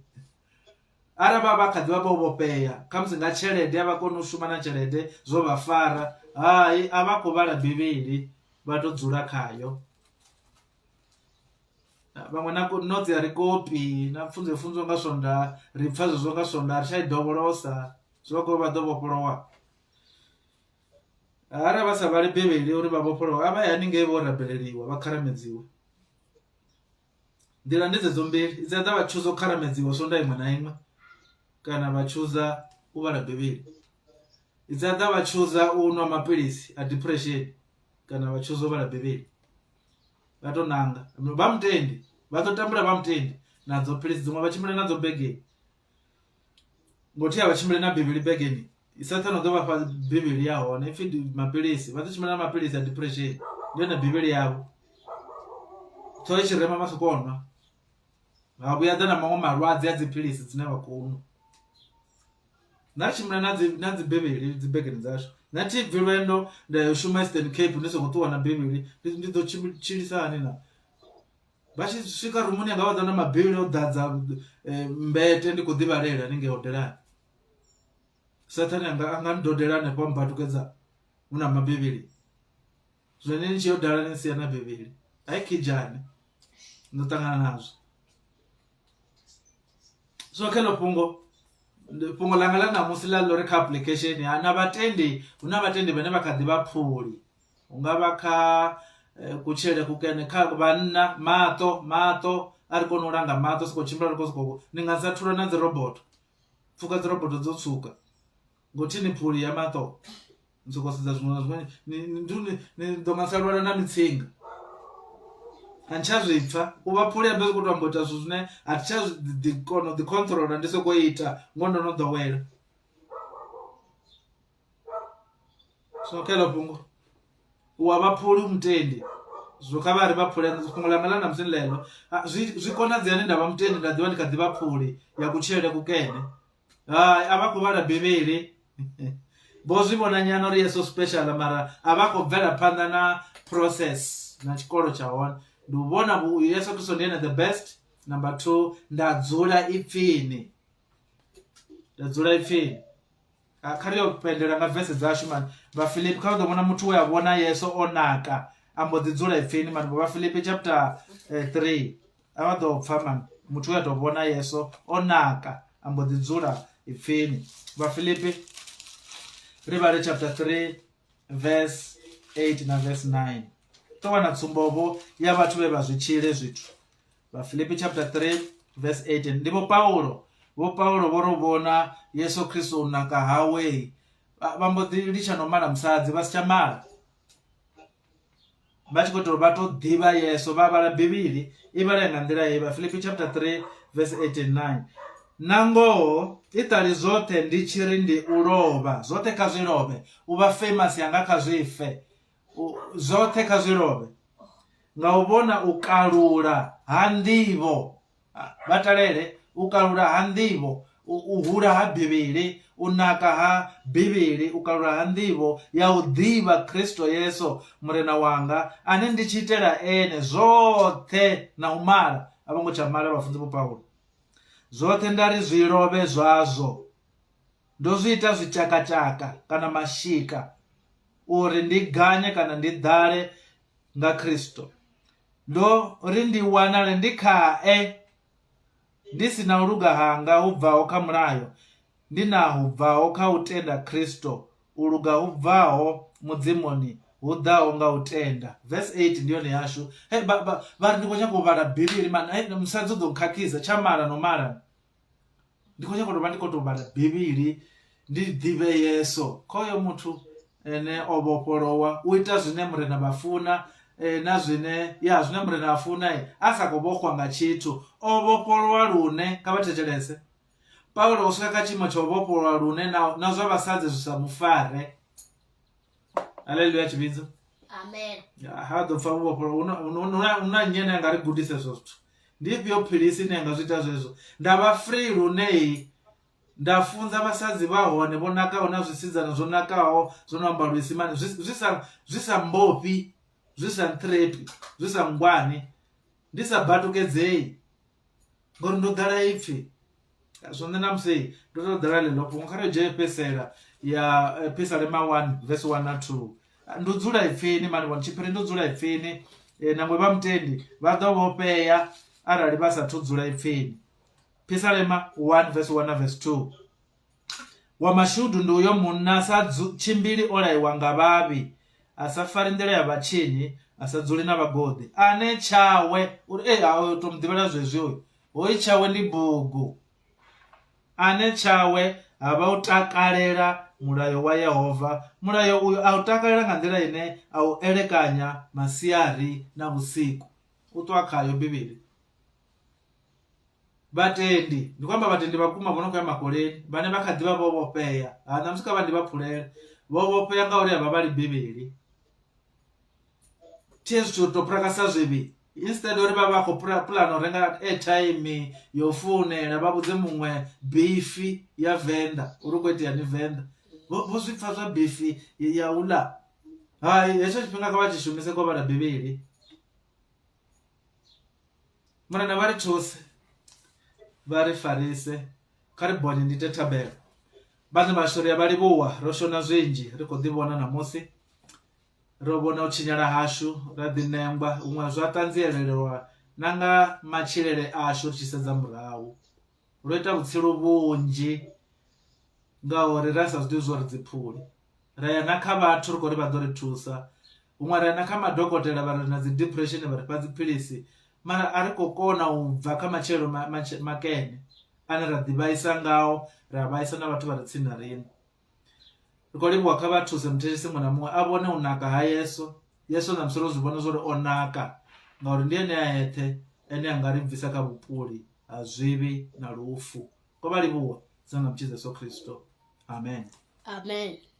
Arali vha vha kha ḓi vha vho vhofhea khamusi nga tshelede a vha koni u shuma na tshelede zwo vha fara, hai a vha khou vhala bivhili vha to dzula khayo. Vhaṅwe na notsi a ri kopi na pfunzo i funziwa nga swondaha ri pfha zwezwo nga swondaha a ri tsha i dovholosa zwi vha khou vha ḓo vhofholowa. Arali vha sa vhali bivhili uri vha vhofholowe a vha ye haningei vho rabeleliwa vha kharamadziwe. Nḓila ndi dzedzo mbili, it's either vha tshuza u kharamedziwa swondaha iṅwe na iṅwe. kana vha tshuza u vhala Bivhili. It's either vha tshuza u nwa mapilisi a depression kana vha tshuza u vhala Bivhili. Vha to nanga vha mutendi vha ḓo tambula vha mutendi nadzo philisi dziṅwe vha tshimbila nadzo begeni ngo thi a vha tshimbile na Bivhili begeni Sathane u ḓo vha fha Bivhili ya hone ipfhi ndi mapilisi vha ḓo tshimbila na mapilisi a depression ndi yone Bivhili yavho ṱhoho i tshi rema vha sokou nwa ha vhuya ḓa na maṅwe malwadze a dziphilisi dzine vha khou nwa. Nda tshimbila na dzi na dzi bivhili dzi begeni dzashu nṋe thi bvi lwendo nda ya u shuma Eastern Cape ndi songo ṱuwa na bivhili ndi ḓo tshilisa hani na. Vha tshi swika rumuni yanga vha ḓo wana mabivhili o ḓadza mmbete ndi khou ḓi vhalela haningei hodelani. Sathane anga anga ndodela hanefho a mbatukedza hu na mabivhili zwine ni tshi yo dala ni sia na bivhili hai khidzhani ndo ṱangana nazwo. So kha heḽo fhungo fhungo ḽanga ḽa ṋamusi ḽa ḽo ri kha application ha na vhatendi hu na vhatendi vhane vha kha ḓi vha phuli hu nga vha kha kutshilele kukene kha vhanna maṱo maṱo a ri koni u langa maṱo soko tshimbila ri khou sokou ni nga sa thula na dzi roboto pfuka dzi roboto dzo tswuka ngo thini phuli ya maṱo ni soko sedza zwiṅwe na zwiṅwe ni ḓo nga sa lwala na mitsinga a ni tsha zwi pfha u vha phuli ambe zwi kho to amba u ita zwithu zwine a thi tsha ḓi kona u ḓi control ndi soko ita ngo ndo no ḓowela so kha heḽo fhungo u wa vha phuli u mutendi zwo kha vha ri vha phuli fhungo ḽanga ḽa ṋamusi ndi ḽeḽo zwi konadzea ni nda vha mutendi nda ḓivha ndi kha ḓi vha phuli ya kutshilele kukene Hai, a vha khou vhala Bivhili vho zwi vhona nyana uri Yesu special mara a vha khou bvela phanḓa na process na tshikolo tsha hone ndi u vhona vhu Yesu Kristo ndi ene the best number 2 nda dzula ipfini nda dzula ipfini kha ri yo pendela nga vese dzashu mani vha Filipi kha vha ḓo vhona muthu we a vhona Yesu o naka a mbo ḓi dzula ipfini mani vha Filipi chapter 3 A vha ḓo pfa mani muthu we a tou vhona Yesu o naka a mbo ḓi dzula ipfini. Vhafilipi ri vhale chapter 3 verse 8 na verse 9. To wana tsumbovho ya vhathu vhe vha zwi tshile zwithu. Vhafilipi chapter 3 verse 8 ndi vho Paulo. Vho Paulo vho ro vhona Yesu Kristo u naka hawe vha mbo ḓi litsha no mala musadzi vha si tsha mala. vha tshi khou ita uri vha to ḓivha Yesu vha vhala Bivhili i vhala nga nḓila heyi Vhafilipi chapter 3 verse 8 and 9 na ngoho iṱali zwoṱhe ndi tshi ri ndi u lovha zwoṱhe kha zwi lovhe u vha famous yanga kha zwi fe zwoṱhe kha zwi lovhe nga u vhona u kalula ha nḓivho Vha talele u kalula ha nḓivho, u hula ha Bivhili, u naka ha Bivhili, u kalula ha nḓivho ya u ḓivha Kristo Yesu Murena wanga, ane ndi tshi itela ene zwoṱhe na u mala. A vho ngo tsha mala vhafunzi Vho Paulo. Zwoṱhe nda ri zwi lovhe zwazwo. Ndo zwi ita zwitshakatshaka kana mashika uri ndi ganye kana ndi ḓale nga Kristo. Ndo ri ndi wanale ndi khae, ndi si na u luga hanga hu bvaho kha mulayo, ndi na hu bvaho kha u tenda Kristo, u luga hu bvaho Mudzimuni hu ḓaho nga u tenda. Verse 8 ndi yone yashu. Hey, vha, vha, vha ri ndi khou nyanga u vhala Bivhili mani. Hey, musadzi u ḓo nkhakhisa tsha mala no mala. Ndi khou nyanga u tou vha ndi khou tou vhala Bivhili ndi ḓivhe Yesu. Khoyo muthu ene o vhofholowa u ita zwine Murena vha funa na zwine ya zwine Murena a funa a sa khou vhofhwa nga tshithu o vhofholowa lune kha vha thetshelese Paulo o swika kha tshiimo tsha u vhofholowa lune na, na zwa vhasadzi zwi sa mufare. Haleluya tshivhidzo. Amen. Ha ḓo pfa vhofholowa hu na nnyi ane a nga ri gudisa hezwo zwithu. Ndi ifhio philisi ine ya nga zwi ita zwezwo? Nda vha free lune nda funza vhasadzi vha hone vho nakaho na zwisidzana zwo nakaho zwo no amba luisimane zwi zwi sa zwi sa mbofhi zwi sa nṱhirepi zwi sa ngwani ndi sa batukedzei ngori ndo ḓala ipfhi zwo nṋe namusi ndo to ḓala ḽeḽo fhungo kha ri dzhie fhedzisela ya eh, phisalema 1 verse 1 na 2 ndo dzula ipfini mani vhona tshiphiri ndo dzula ipfini eh, nangwe vha mutendi vha ḓo vhofhea arali vha sathu dzula ipfini phisalema 1 verse 1 na verse 2 Wa mashudu ndi uyo munna a sa tshimbili o laiwa nga vhavhi, a sa fari nḓila ya vhatshinyi, a sa dzuli na vhagoḓi. Ane tshawe, uri, Ee, ha, u tou mu ḓivhela zwezwi hoyu. Hoyu tshawe ndi bugu. Ane tshawe ha vha u takalela mulayo wa Yehova. Mulayo uyu a u takalela nga nḓila ine a u elekanya masiari na vhusiku. U ṱwa khayo Bivhili. Vhatendi, ndi khou amba vhatendi vha vhukuma vho no khou ya makoleni, vhane vha kha ḓi vha vho vhofhea, ha ṋamusi kha vha ndi vha phulele, vho vhofhea ngauri a vha vhali Bivhili. Thi hezwi zwithu ri tou phurakhasa zwivhi instead uri vha vha khou pulana u renga airtime yo founela vha vhudze muṅwe bifi ya venḓa uri hu khou itea ni venḓa vho zwi pfha zwa bifi ya u ḽa hai hetsho tshifhinga kha vha tshi shumise kho vhala bivhili murena vha ri thuse vha ri farise kha ri bonye ndi ite thabelo vhaṋe vhashu ri a vha livhuwa ro shona zwinzhi ri khou ḓi vhona ṋamusi Ro vhona u tshinyala hashu, ra ḓinengwa, huṅwe zwa ṱanzielelwa na nga matshilele ashu ri tshi sedza murahu. Ro ita vhutsilu vhunzhi ngauri ra sa zwi ḓivhi zwa uri ri dziphuli. Ra ya na kha vhathu ri khou ri vha ḓo ri thusa, huṅwe ra ya na kha madokotela vha ri ri na dzi depression vha ri fha dziphilisi mara a ri khou kona u bva kha matshilele makene ane ra ḓi vhaisa ngao ra vhaisa na vhathu vha re tsini na riṋe. Ri khou livhuwa kha vha thuse muthetshelesi muṅwe na muṅwe a vhone u naka ha Yesu. Yesu ṋamusi ro zwi vhona zwa uri o naka ngauri ndi ene a eṱhe ane a nga ri bvisa kha vhupuli ha zwivhi na lufu. Kho vha livhuwa dzina ḽa Mutshidzi Yesu Kristo. Amen. Amen.